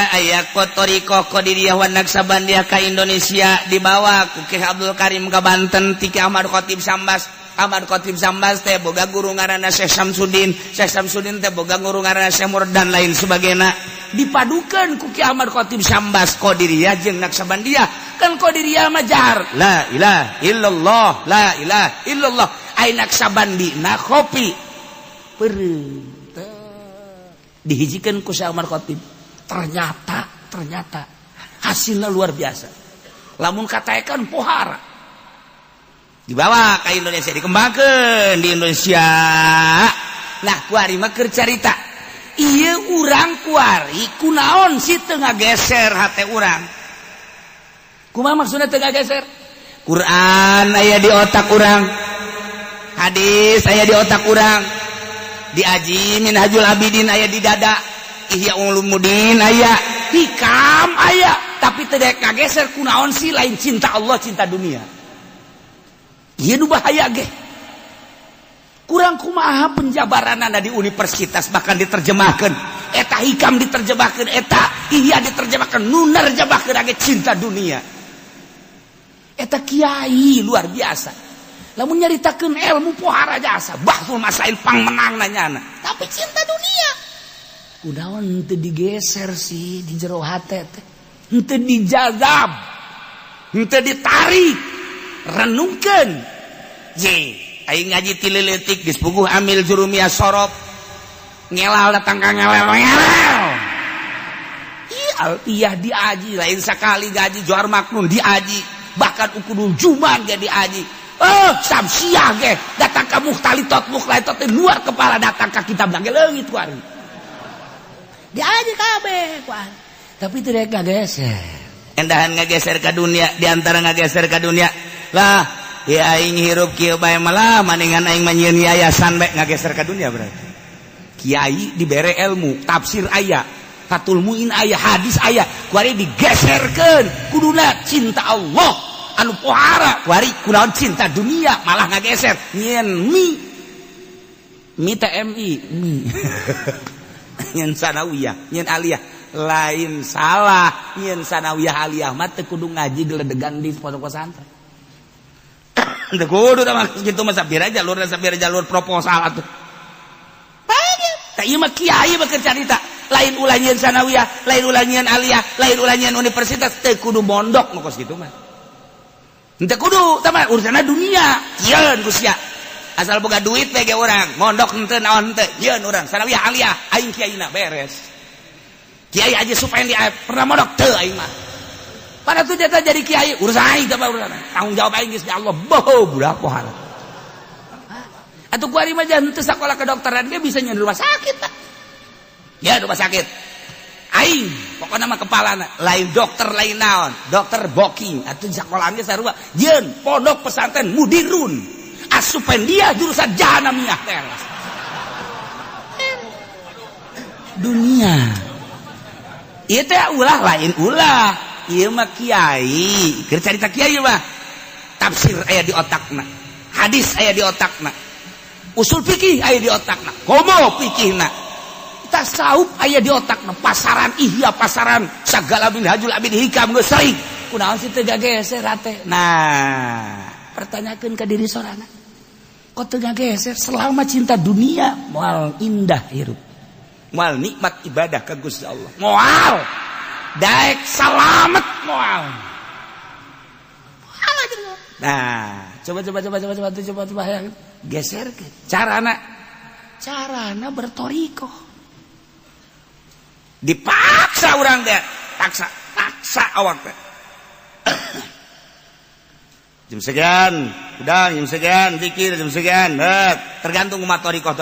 aya thoriqoh Qadiriyah wa Naqsabandiyah ka Indonesia dibawa ku Ki Abdul Karim ka Banten ti Ki Ahmad Khatib Sambas. Ahmad Khatib Sambas teh boga guru ngaranna Syekh Samsudin, Syekh Samsudin teh boga guru ngaranna Syekh Murad dan lain sebagainya. Dipadukeun ku Ki Ahmad Khatib Sambas Qadiriyah jeung Naqsabandiyah. Kan Qadiriyah mah jar la ilaha illallah, la ilaha illallah. Ai Naqsabandi na kopi. Peureum dihijikeun ku Syekh Ahmad Khatib. Ternyata hasilnya luar biasa. Lamun kataekan pohara. Dibawa ke Indonesia, dikembangkan di Indonesia. Nah, kuari mah keur carita. Ieu urang kuari kunaon sih teu ngageser hate urang. Kumaha maksudna teu ngageser? Quran aya di otak urang. Hadis aya di otak urang. Diaji Minhajul Abidin aya di dada, Ihya Ulumuddin aya, Hikam aya, tapi teu daek ngageser kunaon sih lain cinta Allah, cinta dunia. Ieu nu bahaya ge. Kurang kumaha penjabaranana di universitas bahkan diterjemahkeun. Eta Hikam diterjemahkeun, eta Ihya diterjemahkeun, nu nerjemahkeun ge cinta dunia. Eta kiai luar biasa. Lamun nyaritakeun ilmu pohara jasa, bahsul masail pangmenang nanyana. Tapi cinta dunia. Kunaon teu digeser sih di jero hate teh. Henteu dijazab. Henteu ditarik. Renungkeun. Ye, aing ngaji ti leutik geus puguh amil jurumiyah sorof. Ngelal datang ka ngelel ngelel. Ih, alfiyah diaji lain sakali gaji Johar Maknun diaji, bahkan ukudul juman ge diaji. Oh, samsiah ge datang ka muhtalitot muhtalitot luar kepala datang ka kitab ge leungit kuari. Diaji kabeh ku aing. Tapi teu rek ngageser. Endahan ngageser ka dunia, diantara ngageser ka dunia. Lah, ya aing hirup kieu bae malah maningan aing mah nyieun yayasan bae ngageser ka dunia berarti. Kiai dibere ilmu, tafsir aya, Fathul Muin aya, hadis aya, kuari digeserkeun, kuduna cinta Allah anu pohara, kuari kunaon cinta dunia malah ngageser nyieun mi TMI, mi. Nyieun sanawiyah, nyieun aliyah, lain salah, nyieun sanawiyah aliyah mah teu kudu ngaji geledegan di pondok pesantren. Teu kudu tah mah kitu mah sapira jalur proposal atuh. Tah ieu mah kiai mah keur carita, lain ulah nyieun sanawiyah, lain ulah nyieun aliyah, lain ulah nyieun universitas, teu kudu mondok nu kos kitu mah. Teu kudu tah mah urusanna dunia, nyieun ku sia. Asal boga duit we ge urang, mondok henteu naon henteu, nyieun urang sanawiyah aliyah, aing kiaina beres. Kiai aja supaya dia pernah mondok teu aing mah. Pada tuh jatah jadi kiai, urusan aing teh urusan. Tanggung jawab aing geus di Allah, boh budak pohara. Atuh kuari mah jangan teu sakola kedokteran ge bisa nyeun rumah sakit tah. Ya rumah sakit. Aing pokona mah kepalana lain dokter lain naon, dokter booking atuh sakolaan ge sarua. Yeun pondok pesantren mudirun. Asupan dia jurusan jahanamiyah teras. Dunia. Ieu teh ulah lain ulah. Ieu mah kiai, keur carita kiai mah. Tafsir aya di otakna, hadis aya di otakna, usul fikih aya di otakna, komo fikihna, tasawuf aya di otakna, pasaran ihya, pasaran sagala minhajul abid hikam geus sering. Kunaon sih teu gageser hate? Nah, pertanyakeun ka diri sorangan. Kok teu gageser selama cinta dunia moal indah hirup. Moal nikmat ibadah ka Gusti Allah. Moal daek salamet moal. Nah, coba yang geser ke carana bertoriko. Dipaksa orang teh, paksa awak teh. Jam sekian, udah jam sekian, zikir jam sekian, tergantung umat torikoh.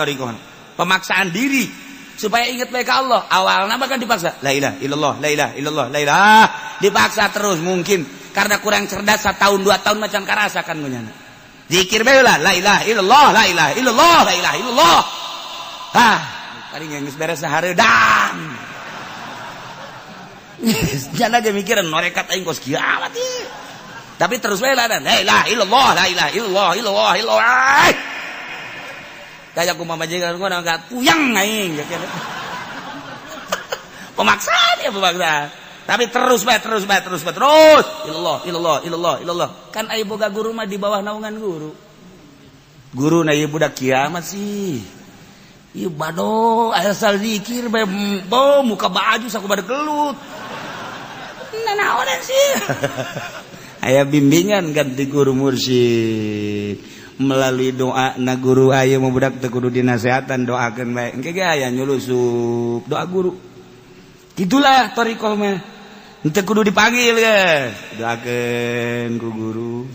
Pemaksaan diri supaya ingat baik Allah. Awalnya bahkan dipaksa, la ilaha illallah, la ilaha illallah, la ilaha. Dipaksa terus mungkin karena kurang cerdas 1 tahun 2 tahun macam karasa kan munyana. Zikir bae lah, la ilaha illallah, la ilaha illallah, la ilaha illallah. Ah, paling geus beres hareudang. Jangan aja mikiran norekat aing kos kieu amat ieu. Tapi terus bae lah, la ilaha illallah, la ilaha illallah, illallah, illallah. Kayak kumaha majikan gua enggak puyeng aing. Pemaksaan ya pemaksaan. Tapi terus bae, terus. Illallah, illallah, illallah, illallah. Kan aya boga guru mah di bawah naungan guru. Guru na ieu budak kiamat sih. Ieu bado asal zikir bae bo muka baju saku bade gelut. Nanaonan sih. Aya bimbingan ganti guru mursyid melalui doa na guru aya mau budak teu kudu dinasehatan doakeun bae engke ge aya nyulusup doa guru. Gitulah thariqah mah. Henteu kudu dipanggil geus. Doakeun ku guru.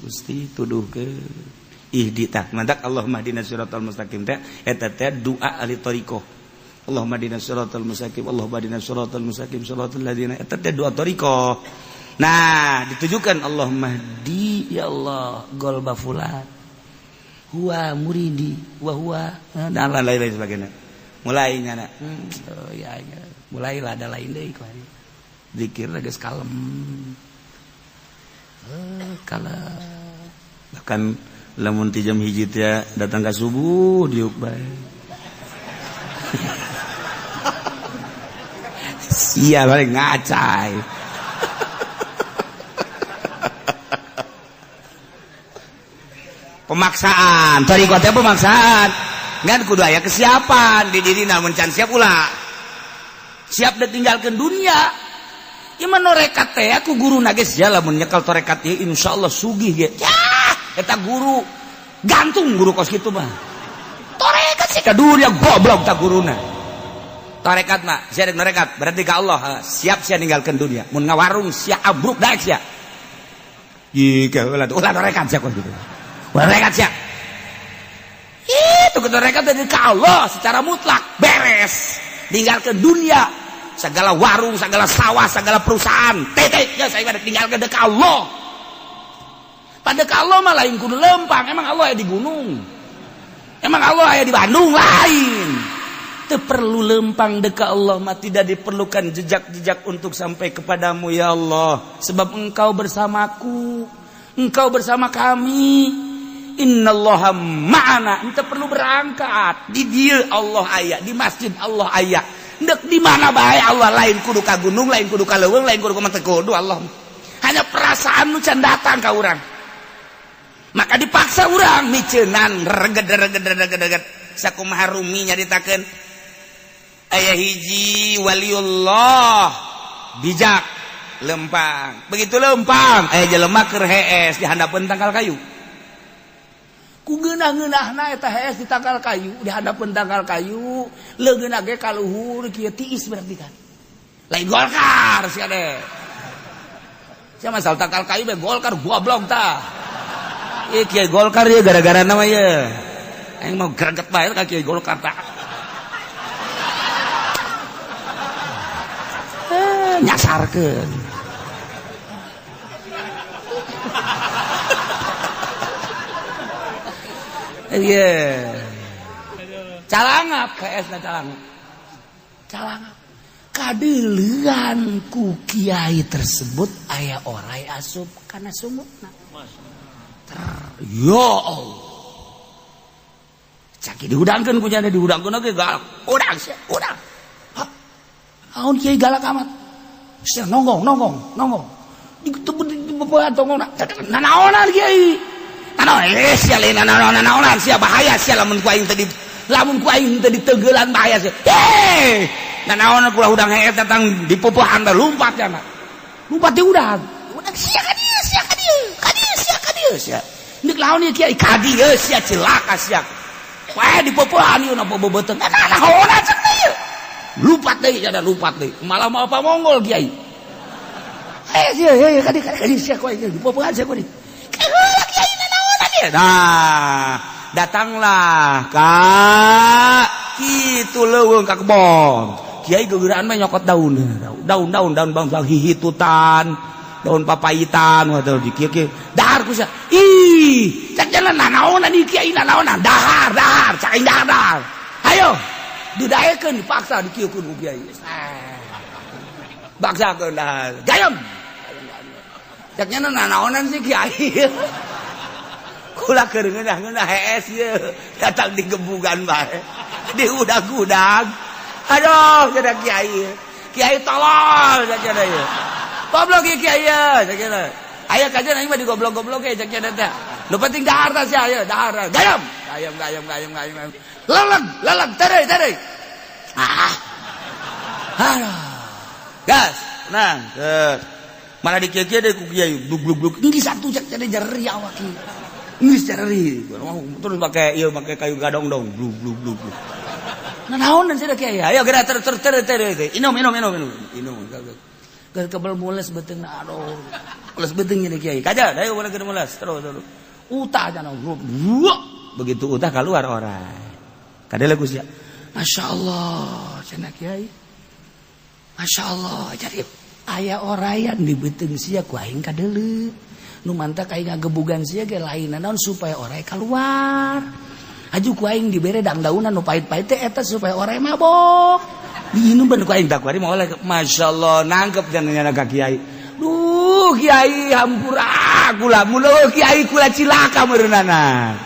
Gusti tuduhkeun. Ihdi tah mantak Allahumma hdina siratal mustaqim teh eta teh doa ahli thariqah. Allahumma hdina siratal mustaqim, Allahumma hdina siratal mustaqim, siratal ladzina eta teh doa thariqah. Nah, ditujukan Allahumma hdi ya Allah golba fulan huwa muridi wa huwa dan lain-lain sebagainya. Mulai nyana. Oh ya, ya. Mulailah ada lain deui kuari. Zikir geus kalem. Kalem. Bahkan lamun ti jam 1 teh datang ka subuh diuk bae. Sia balik ngacai. Pemaksaan, thariqah teh pemaksaan. Ngan kudu aya kesiapan di diri namun can siap ulah. Siap ditinggalkeun dunia. Ieu mah norekat teh aku guru na geus ya lamun nyekel torekat ieu insyaallah sugih ge. Yah, eta guru gantung guru kos kitu mah. Torekat sih ka dunia goblok ta guruna. Torekat mah sia dek norekat berarti ka Allah siap sia ninggalkeun dunia. Mun ngawarung sia abruk daek sia. Ieu ulah ulah torekat sia kos kitu. Ulah torekat sia. Itu ke torekat dari ka Allah secara mutlak beres. Ninggalkeun dunia, segala warung, segala sawah, segala perusahaan. Titik geus aing mah ninggalkeun deuk Allah. Pada ka Allah mah lain kudu lempang, emang Allah aya di gunung. Emang Allah aya di Bandung lain. Teu perlu lempang deka Allah mah, tidak diperlukan jejak-jejak untuk sampai kepadamu ya Allah, sebab engkau bersamaku, engkau bersama kami. Innallaha ma'ana. Ente perlu berangkat di dieu Allah aya, di masjid Allah aya. Ndek di mana bae Allah, lain kudu ka gunung, lain kudu ka leuweung, lain kudu ka manteu kudu Allah. Hanya perasaan nu can datang ka urang. Maka dipaksa urang miceunan reged reged reged reged. Sakumaha Rumi nyaritakeun aya hiji waliullah bijak lempang, begitu lempang aya jelema keur hees di handapeun tangkal kayu. Ku ngeunah-ngeunahna eta hees di tangkal kayu, di handapeun tangkal kayu, leungeunna ge ka luhur kieu tiis berarti kan. Lain Golkar sia deh. Sia masalah tangkal kayu bae Golkar goblok tah. Ieu kiai Golkar ieu gara-gara nama ieu. Aing mau greget bae ka kiai Golkar tah. Nyasarkeun. Iya. Calangap KS na calangap. Calangap. Kadeulean ku kiai tersebut aya orai asup kana sumutna. Ya Allah. Caki dihudangkeun ku nyana dihudangkeun oge galak. Udang sia, udang. Hah. Naon kiai galak amat. Sia nonggong nonggong nonggong. Dikutup tongong nanaonan kiai. Nanaon sia lain nanaonan nanaonan sia bahaya sia lamun ku aing teh lamun ku aing teh ditenggelan bahaya sia. Heh. Nanaonan kula hudang heet datang dipupuhan teh lumpat nya. Lumpat di udang. Udang sia ka dieu sia ka dieu. Ka dieu sia ka dieu sia. Ndek laon ieu kiai ka dieu sia cilaka sia. Wae dipupuhan ieu napa beubeuteng. Nanaonan cek ieu. Lupat deui ada lupat deui. Malah mau apa Mongol kiai. Eh sia ya ka dieu ka dieu sia ku aing dipupuhan sia ku dieu. Heula kiai nanaonan ieu. Nah, datanglah ka kitu leuweung ka kebon. Kiai gegeraan mah nyokot daun, daun daun daun bangsa hihitutan, daun papayitan, waduh di kieu kieu. Dahar ku sia. Ih, cak jalan nanaonan ieu kiai nanaonan, dahar dahar, cak aing dahar dahar. Hayo, didaekeun dipaksa dikieukeun ku kiai. Baksakeun dahar. Gayem. Cak nya nanaonan sih kiai. Kula keur ngeunah-ngeunah hees ieu, datang di gebugan bae. Di udag-udag. Aduh, jadi kiai. Kiai tolol cak nya ieu. Goblok ieu kiai cak nya. Aya kajian aing mah digoblok-goblok ge cak nya teh. Nu penting dahar tah sia ieu, dahar. Gayem. Gayem gayem gayem gayem. Leleg, leleg tereuy tereuy. Ah. Aduh. Gas, tenang. Mana di kieu-kieu deui ku kiai blug blug blug. Geus satu cak nya jeri awak ieu. Geus jeri. Terus make ieu make kayu gadong dong blug blug blug. Nanaonan sia kiai. Ayo geura ter ter ter ter. Inum inum inum inum. Inum. Keur kebel mules beuteungna aduh. Mules beuteung nya kiai. Kaja, ayo boleh keur mules terus terus. Utah jana. Begitu utah keluar orang. Kadele ku sia. Masyaallah cenah kiai. Masyaallah jadi aya orayan di beuteung sia ku aing kadeuleu. Nu mantak aing ngagebugan sia ge lain naon supaya orai keluar. Aju ku aing dibere dangdaunan nu pahit-pahit teh eta supaya orai mabok. Diinum ben ku aing tak kuari moal masyaallah nangkep jangan ka kiai. Duh kiai hampura kula mulo kiai kula cilaka meureunana.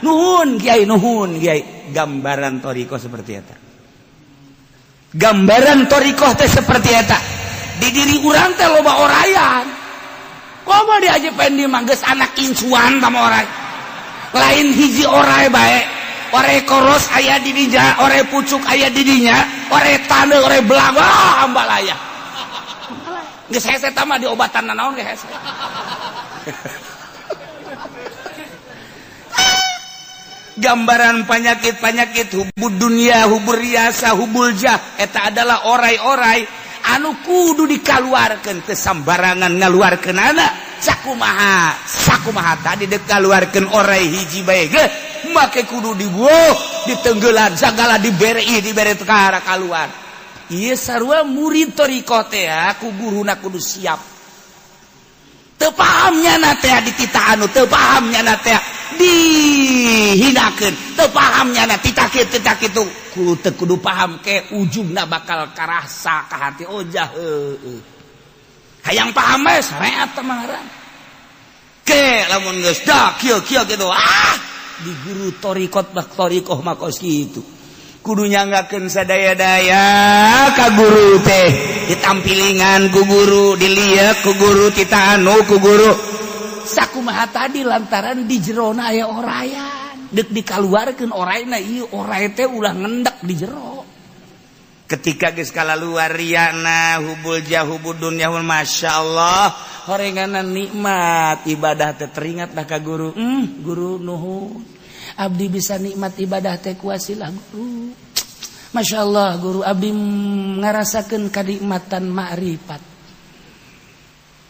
Nuhun kiai nuhun kiai. Gambaran thariqah seperti eta. Gambaran thariqah teh seperti eta. Di diri urang teh loba orayan. Komo diaji pendi mah geus anak incuan sama orai. Lain hiji orai bae. Orai koros aya di dinya, orai pucuk aya di dinya, orai taneuh, orai belang, wah ambalaya. Geus hese eta mah diobatan nanaon ge hese. Gambaran penyakit-penyakit hubud dunia, hubur riasa, hubul jah, eta adalah orai-orai anu kudu dikaluarkeun teu sambarangan ngaluarkeun anak. Sakumaha, sakumaha tadi dek kaluarkeun orai hiji bae ge, make kudu dibuh, ditenggelan, sagala dibere dibere teu kaluar. Ieu sarua murid thariqah teh ku guruna kudu siap. Teu pahamnya na teh dititah anu, teu pahamnya na teh dihinakeun, teu pahamnya na titah kieu titah kitu. Ku teu kudu paham ke ujungna bakal karasa ka hati oh jah heueuh. Hayang paham bae sareat teh mah ngaran. Ke lamun geus dah kieu kieu kitu ah di guru thariqat bak thariqah mah kos kitu. Kudu nyanggakeun sadaya-daya ka guru teh, ditampilingan ku guru, diliek ku guru, tita anu ku guru. Sakumaha tadi lantaran di jerona aya orayan, deuk dikaluarkeun orayna ieu oray teh ulah ngendak di jero. Ketika geus kalaluar riana hubul jahubud dunya masyaallah, horenganan nikmat ibadah teh teringat dah ka guru. Guru nuhun. Abdi bisa nikmat ibadah teh kuasilah guru. Masya Allah guru abdi ngarasakeun kanikmatan ma'rifat.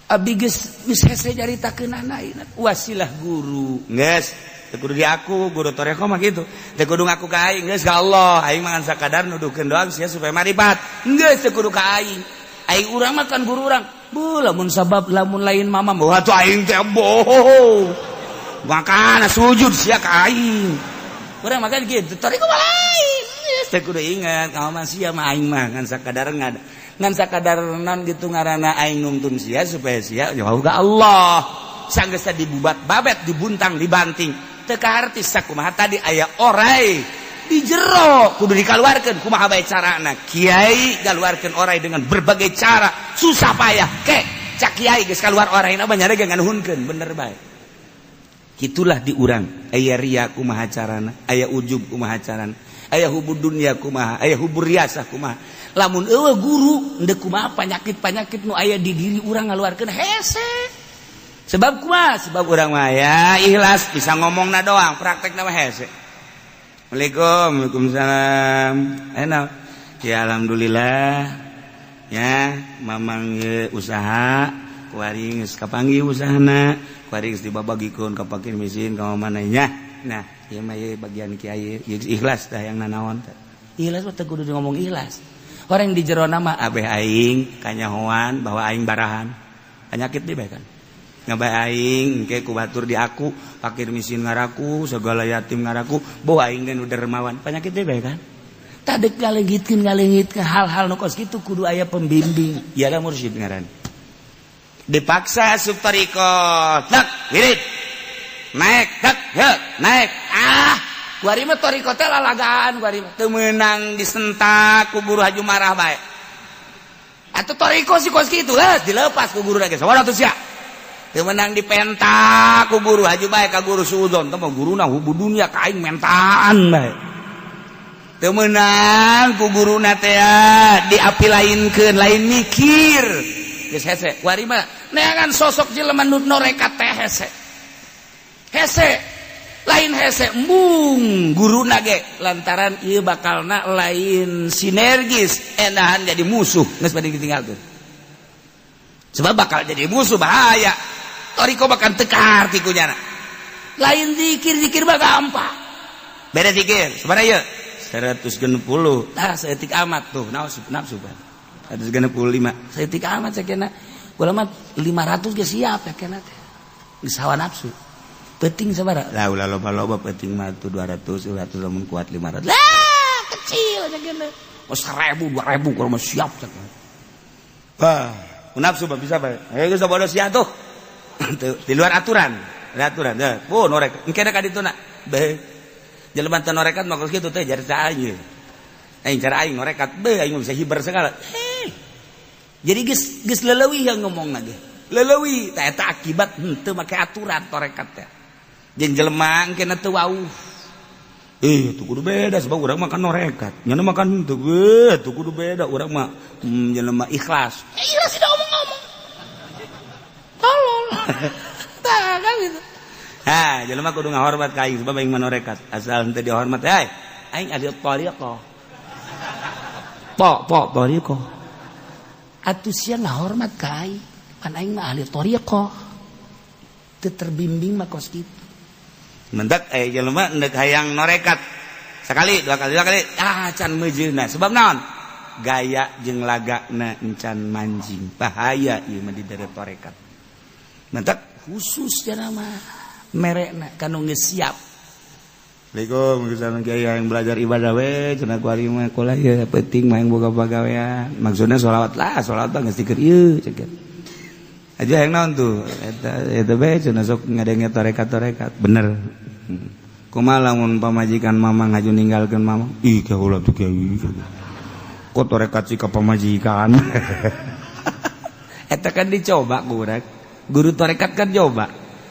Abdi geus geus hese nyaritakeun anak wasilah guru. Geus teu kudu di aku guru thariqah mah kitu. Teu kudu ngaku ka aing geus ka Allah. Aing mah ngan sakadar nuduhkeun doang sia supaya ma'rifat. Geus teu kudu ka aing. Aing urang mah kan guru urang. Bu lamun sabab lamun lain mama mah atuh aing teh bohong. Makana sujud sia ka aing. Urang makan kitu, thariqah mah lain. Geus teh kudu ingat, kamu mah sia mah aing mah ngan sakadar ngan sakadar non gitu ngaranna aing nungtun sia supaya sia jauh ka Allah. Sanggeus dibubat babet, dibuntang, dibanting. Teu kaharti sakumaha tadi aya orai di jero kudu dikaluarkeun kumaha bae carana. Kiai galuarkeun orai dengan berbagai cara, susah payah. Ke cak kiai geus kaluar oraina banyak ge nganuhunkeun, bener bae. Itulah diurang aya riya kumaha carana, aya ujub kumaha carana, aya hubud dunya kumaha, aya hubur riasah kumaha. Lamun eueuh guru endek kumaha penyakit-penyakit nu aya di diri urang ngaluarkeun hese. Sebab kumaha? Sebab urang mah ya ikhlas bisa ngomongna doang, praktekna mah hese. Assalamualaikum, waalaikumsalam. Enak. Ya alhamdulillah. Ya, mamang usaha kuari geus kapanggih usahana. Kuari geus dibabagikeun ka fakir miskin ka mana nya. Nah, ieu mah ieu bagian kiai ikhlas tah yang nanaon teh. Ikhlas mah teu kudu ngomong ikhlas. Orang di jero mah abeh aing kanyahoan bahwa aing barahan. Penyakit deui bae kan. Ngabae aing engke ku batur di aku, fakir miskin ngaraku, segala yatim ngaraku, boh aing ge nu dermawan. Penyakit deui bae kan. Tah deuk ngalengitkeun hal-hal nu kos kitu kudu aya pembimbing. Ieu mursyid ngaran. Dipaksa asup thariqah, tak wirid, naik, tak he, naik. Ah, kuari mah thariqah teh lalagaan kuari mah. Teu meunang disentak ku guru haju marah bae. Atuh thariqah si kos kitu geus dilepas ku guru lagi. Sabaraha atuh sia? Teu meunang dipentak ku guru haju bae ka guru suudzon, teh mah guruna hubu dunya ka aing mentaan bae. Teu meunang ku guruna teh diapi lainkeun, lain mikir. Geus hese kuari mah neangan sosok jelema nu norekat teh hese. Hese lain hese embung guruna ge lantaran ieu bakalna lain sinergis enahan jadi musuh geus bade ditinggalkeun. Sebab bakal jadi musuh bahaya. Thariqah bakal teu kaharti ku nyana. Lain zikir-zikir mah gampang. Beda zikir sabaraha ieu? 160. Tah saeutik amat tuh nafsu nafsu kan. 165. Saeutik amat sakena. Kula mah 500 ge siap sakena teh. Geus hawa nafsu. Penting sabaraha? Lah ulah loba-loba penting mah tuh 200, 200 lamun kuat 500. Lah kecil sakena. Oh 1000, 2000 kalau mah siap sakena. Bah, nafsu mah bisa bae. Eh geus bodoh sia tuh. Di luar aturan. Di aturan. Deh, oh norek. Engke ka dituna. Beuh. Jelema teu norekat mah kos kitu teh jari aing. Aing cara aing norekat, beuh aing bisa hiber segala. Jadi geus geus leleuwih yang ngomong ge. Leleuwih tah eta akibat henteu make aturan torekat teh. Jeung jelema engke teu wauh. Tuh kudu beda sebab urang mah kan norekat. Nyana makan henteu ge, tuh kudu beda urang mah jelema ikhlas. Ikhlas tidak ngomong-ngomong. Tolol. Tah kan gitu. Ha, jelema kudu ngahormat ka aing sebab aing mah norekat. Asal henteu dihormat, hei, aing ahli thariqah. Po po thariqah. Atuh sia ngahormat ka aing, pan aing mah ahli thariqah. Teu terbimbing mah kos kitu. Mendak jelema endek hayang norekat. Sekali, dua kali, ah can meujeuna. Sebab naon? Gaya jeung lagakna encan manjing. Bahaya ieu mah di dere tarekat. Mantak khusus cenah mah merekna kanu geus siap. Assalamualaikum, misalnya kiai yang belajar ibadah we cenah ku ari mah kula ya penting mah yang boga pagawean. Maksudna sholawat lah, sholawat mah geus dikeur ieu cek. Aja yang naon tuh eta eta bae cenah sok ngadenge tarekat-tarekat. Bener. Kumaha lamun pamajikan mamang ngaju ninggalkeun mamang? Ih kaula tuh kiai. Kok tarekat sih ka pamajikan? Eta kan dicoba ku urang. Guru tarekat kan coba.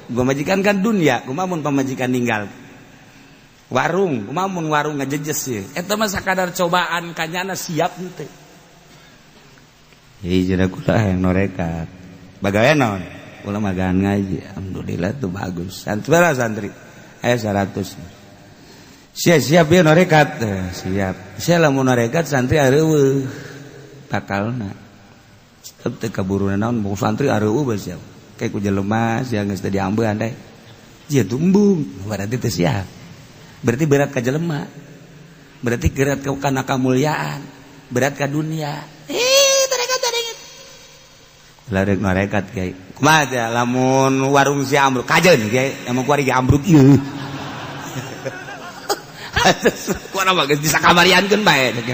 Pamajikan kan dunia, kumaha mun pamajikan ninggal? Warung, kumaha mun warung ngajejes sih. Eta mah sakadar cobaan kanyana siap henteu. Hiji cenah kula hayang norekat. Bagawe naon? Kula magaan ngaji. Alhamdulillah tuh bagus. Santri berapa santri? Aya 100. Siap siap ya norekat. Siap. Sia lamun norekat santri areueuh. Bakalna. Tetep teu kaburuna naon mau santri areueuh bae siap. Kayak ku jelema sia geus teu diambean teh. Sia tumbung, berarti teu siap. Berarti berat ka jelema. Berarti berat ka kana kamulyaan, berat ka dunia. Tarekat tarekat. Larek norekat kiai. Kumaha teh lamun warung si ambruk kajeun kiai, emang kuari ge ambruk ieu. Kuana mah geus bisa kamariankeun bae cek.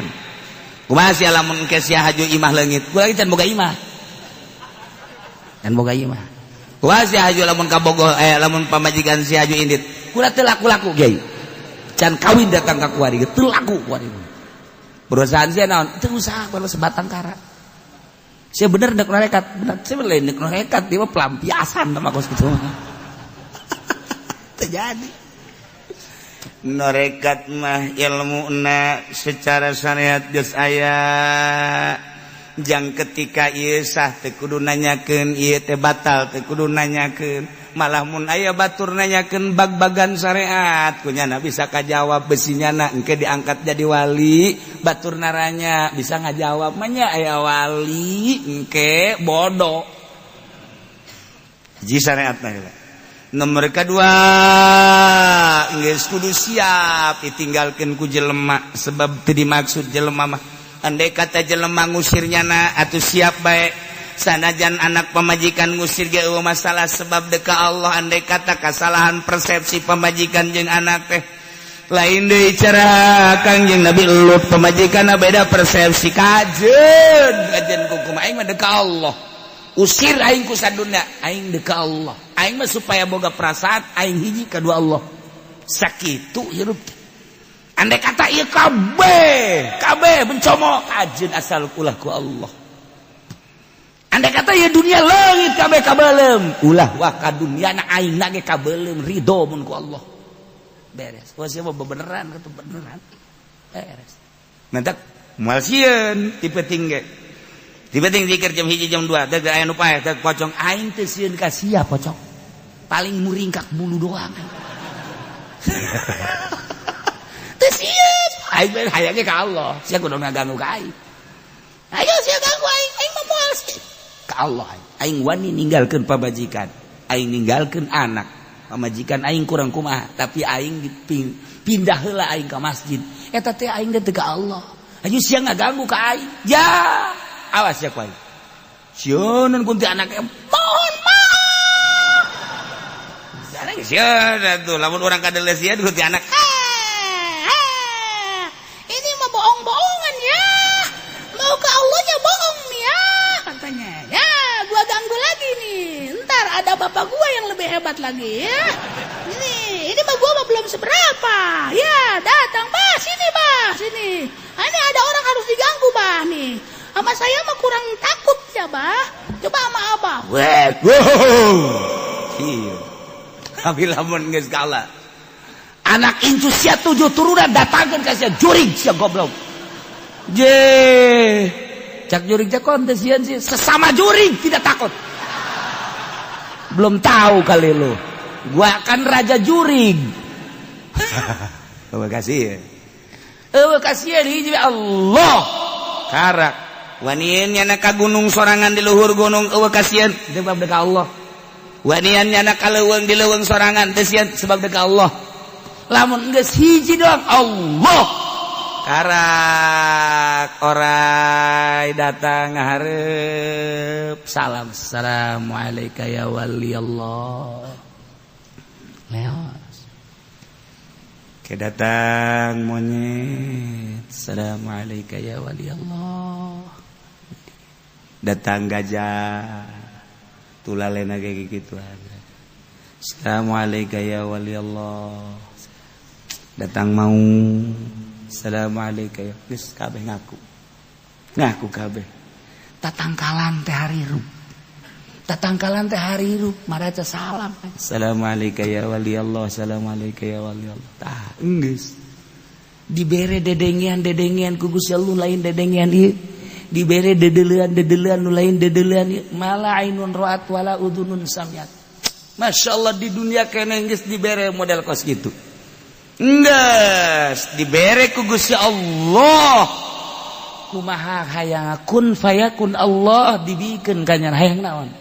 Kumaha sia lamun ke sia haju imah leungit, kula ge can boga imah. Can boga imah. Kumaha sia haju lamun kabogoh lamun pamajikan sia haju indit, kula teu laku-laku kiai. Can kawin datang ka kuari ge teu laku kuari. Perusahaan sia naon? Teu usaha baru sebatang kara. Sia bener dek norekat, bener sia lain dek norekat, dia mah pelampiasan sama kos kitu mah. Terjadi. Norekat mah ilmuna secara syariat geus aya. Jang ketika ieu sah teu kudu nanyakeun, ieu teh batal teu kudu nanyakeun. Malah mun aya batur nanyakeun bag-bagan syariat, kunyana bisa kajawab besinyana engke diangkat jadi wali, batur naranya bisa ngajawab mah nya aya wali engke bodoh. Hiji syariatna heula. Nomor kedua geus kudu siap ditinggalkeun ku jelema sebab teu dimaksud jelema mah. Andai kata jelema ngusir nyana atuh siap bae. Sanajan anak pamajikan ngusir ge eueuh masalah sebab deka Allah. Andai kata kasalahan persepsi pamajikan jeung anak teh lain deui cara Kangjeng Nabi Lut pamajikanna beda persepsi kajeun kajeun kumaha aing mah deka Allah. Usir aing ku sadunya aing deka Allah. Aing mah supaya boga perasaan aing hiji kadua Allah. Sakitu hirup. Andai kata ieu kabeh kabeh mencomo kajeun asal ulah ku Allah. Andai kata ieu dunia leungit kabeh kabelem ulah wah ka dunia na aing na ge kabelem ridho mun ku Allah. Beres. Wah sia mah bebeneran kitu beneran. Beres. Mantak moal sieun ti penting ge. Ti penting zikir jam 1 jam 2 teh aya nu paeh teh pocong aing teh sieun ka sia pocong. Paling muringkak bulu doang. Teu sieun aing mah hayang ge ka Allah. Sia kudu ngaganggu ka aing. Ayo sia ganggu aing, aing mah moal sieun. Ka Allah aing wani ninggalkeun pamajikan, aing ninggalkeun anak. Pamajikan aing kurang kumaha, tapi aing pindah heula aing ka masjid. Eta teh aing teh ka Allah. Ayo sia ngaganggu ka aing. Ya, awas ya ku aing. Sieun kunti anak mohon maaf. Jarang sieun atuh lamun urang kadeuleus sieun kunti anak. Ini mah bohong-bohongan ya. Mau ke Allahnya bohong nih ya katanya. Ya, gua ganggu lagi nih. Ntar ada bapak gua yang lebih hebat lagi ya. Ini mah gua mah belum seberapa. Ya, datang bah sini bah sini. Ini ada orang harus diganggu bah nih. Sama saya mah kurang takut ya bah. Coba sama abah. Weh, wow. Iya. Tapi lamun geus kalah. Anak incu sia 7 turunan datangkeun ka sia jurig sia goblok. Je. Cak jurig cak kon teh sieun sih sesama jurig tidak takut. Belum tahu kali lu. Gua kan raja jurig. Terima kasih. Eueuh kasihan hiji Allah. Karak wanian nyana ka gunung sorangan di luhur gunung eueuh kasihan sebab deka Allah. Wanian nyana ka leuweung di leuweung sorangan teu sieun sebab deka Allah. Lamun geus hiji doang Allah. Karak orai datang ngahareup salam assalamualaikum ya wali Allah. Leos. Ke datang monyet assalamualaikum ya wali Allah. Datang gajah tulalena kayak gitu. Assalamualaikum ya wali Allah. Datang mau assalamualaikum ya geus kabeh ngaku. Ngaku kabeh. Tatangkalan teh harirup. Tatangkalan teh harirup maraca salam. Assalamualaikum ya wali Allah, assalamualaikum ya wali Allah. Tah geus. Dibere dedengean-dedengean ku Gusti Allah lain dedengean ieu. Dibere dedelean-dedelean nu lain dedelean ieu. Mala ainun ra'at wala udhunun samiat. Masya Allah di dunia kene geus dibere model kos gitu. Geus dibere ku Gusti Allah. Kumaha hayang kun fayakun Allah dibikeun ka nya hayang naon.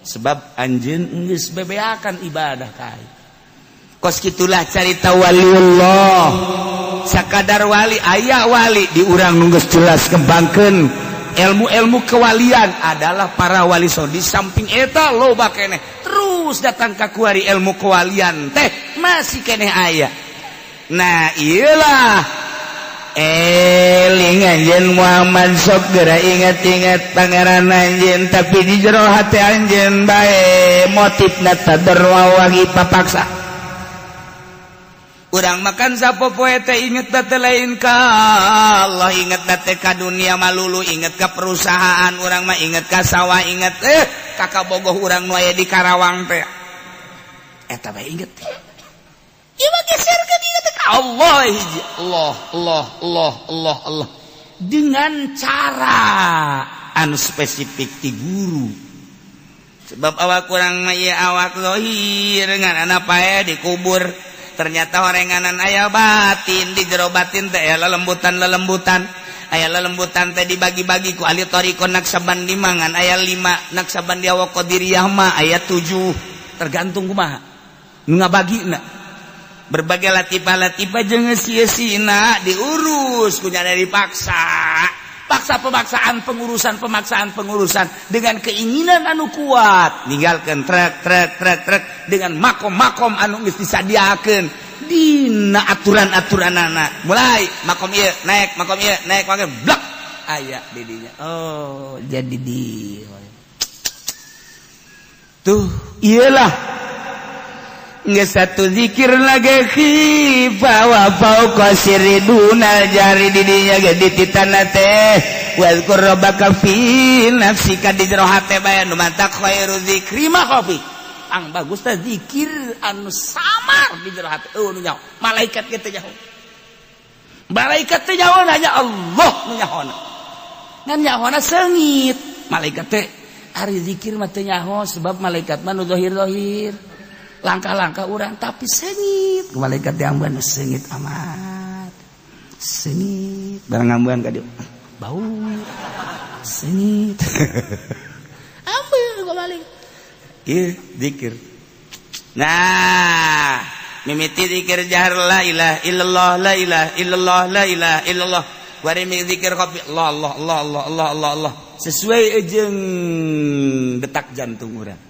Sebab anjeun geus bebeakan ibadah ka aing. Kos kitulah carita waliullah. Sakadar wali aya wali di urang nu geus jelas kembangkeun ilmu-ilmu kewalian adalah para wali so di samping eta loba keneh terus datang ka kuari ilmu kewalian teh masih keneh aya. Nah iyalah eling anjeun Muhammad sok geura ingat-ingat pangeran anjeun tapi di jero hate anjeun bae motifna tadarwa wangi papaksa. Urang makan sapopoe teh inget teh lain ka Allah, inget teh ka dunia malulu, inget ka perusahaan urang mah, inget ka sawah, inget ka kabogoh urang nu aya di Karawang teh. Eta bae inget teh. Ieu mah geserkeun inget ka Allah hiji. Allah, Allah, Allah, Allah, Allah. Dengan cara anu spesifik ti guru. Sebab awak urang mah ieu awak zahir ngan anak pae dikubur. Ternyata orenganan aya batin di jero batin teh aya lelembutan-lelembutan aya lelembutan teh dibagi-bagi ku ahli thariqah Naqsyabandi mangan aya 5 Naqsyabandi wa Qadiriyah mah aya 7 tergantung kumaha nu ngabagina berbagai latifah-latifah jeung sieusina diurus kunya dipaksa paksa pemaksaan pengurusan pemaksaan pengurusan dengan keinginan anu kuat ninggalkeun trek trek trek trek dengan makom-makom anu geus disadiakeun dina aturan-aturanana mulai makom ieu naik makom ieu naik makom blak aya di dinya oh jadi di tuh iyalah nggak satu zikir lagi khifa wa fauqa sirri dunal jari di dinya ge dititana teh wazkur rabbaka fi nafsika di jero hate bae nu mantak khairu zikri ma khafi ang bagus teh zikir anu samar di jero hate eueuh nu nyaho malaikat ge teu nyaho malaikat teu nyaho hanya Allah nu nyahona ngan nyahona seungit malaikat teh ari zikir mah teu nyaho sebab malaikat mah nu zahir-zahir langkah-langkah orang tapi sengit malaikat diamban sengit amat sengit barang ngambuan ka dieu bau sengit ambil gua balik ieu zikir. Nah mimiti zikir jahar la ilaha illallah la ilaha illallah la ilaha illallah bari zikir kopi Allah Allah Allah Allah Allah Allah Allah sesuai jeung detak jantung urang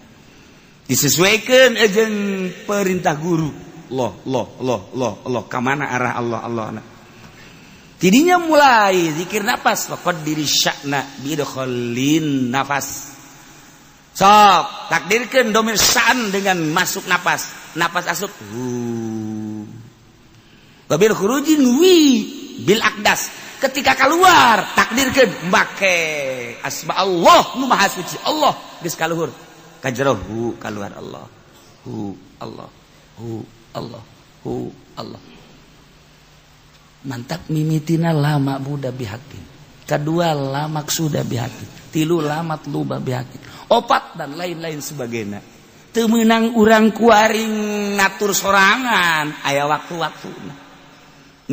disesuaikan jeung perintah guru Allah Allah Allah Allah Allah ka mana arah Allah Allah nah. Tidinya mulai zikir nafas faqad diri sya'na bidkhalin nafas sok takdirkeun domir sya'an dengan masuk nafas nafas asup wabil khurujin wi bil aqdas ketika keluar takdirkeun make asma Allah nu maha suci Allah geus kaluhur kajrohu keluar Allah hu Allah hu Allah hu Allah mantap mimitina lama buda bihakin kedua la maksuda bihakin tilu la matluba bihakin opat dan lain-lain sebagainya teu meunang urang kuaring ngatur sorangan aya waktu-waktuna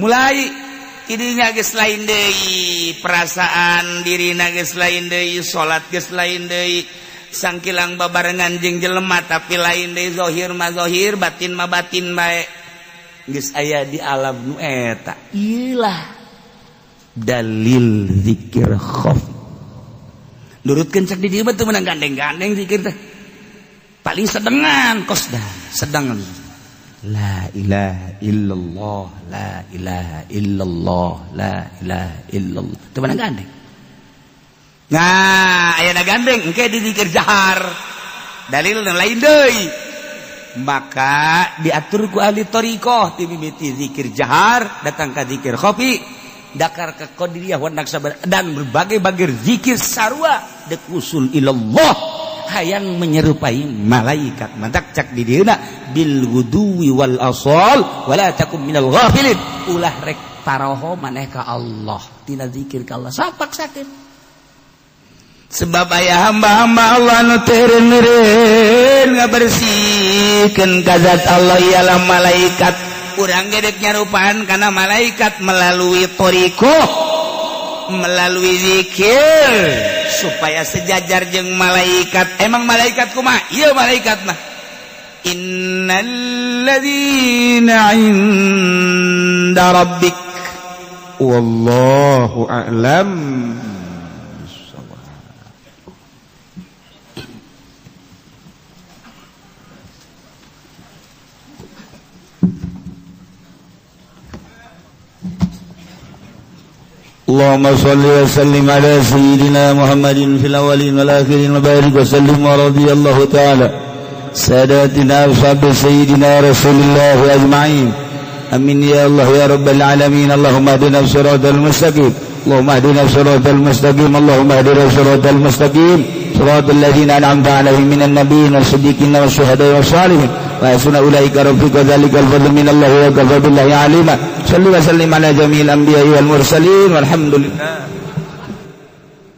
mulai tidinya geus lain deui perasaan dirina geus lain deui salat geus lain deui sangkilang babarengan jeung jelema tapi lain deui zahir mah zahir batin mah batin bae geus aya di alam nu eta ieulah Dalil zikir khafi. Nurutkeun cek di dieu mah teu meunang gandeng-gandeng zikir teh. Paling sedengan kosdah, sedengan. La ilaha illallah, la ilaha illallah, la ilaha illallah. Teu meunang gandeng. Nah, aya gandeng engke di zikir jahar. Dalil lain deui. Maka diatur ku ahli thariqah ti mimiti zikir jahar datang ka zikir khafi, dakar ke qadiriyah wa naqsyabandiyah dan berbagai-bagai zikir sarua dek usul ilallah hayang menyerupai malaikat. Mantak cak di dieuna bil wuduwi wal asal wala takum minal ghafilin. Ulah rek taroho maneh ka Allah tina zikir ka Allah sapak sakit. Sebab aya hamba-hamba Allah nu teu eureun ngabersihkeun ka zat Allah ialah malaikat. Urang ge dek nyarupaan kana malaikat melalui thariqah, melalui zikir supaya sejajar jeung malaikat. Emang malaikat kumaha? Ieu malaikat mah innal ladzina 'inda rabbik wallahu a'lam. اللهم صل وسلم على سيدنا محمد في الأولين والآخرين وبارك وسلم ورضي الله تعالى ساداتنا أصحاب سيدنا رسول الله أجمعين. أمين يا الله يا رب العالمين. اللهم اهدنا الصراط المستقيم، اللهم اهدنا الصراط المستقيم، اللهم اهدنا الصراط المستقيم، صراط الذين أنعمت عليهم من النبيين والصديقين والشهداء والصالحين وحسن أولئك رفيقا. ذلك الفضل من الله وكفى بالله عليما. صل وسلم على جميع الأنبياء والمرسلين والحمد لله.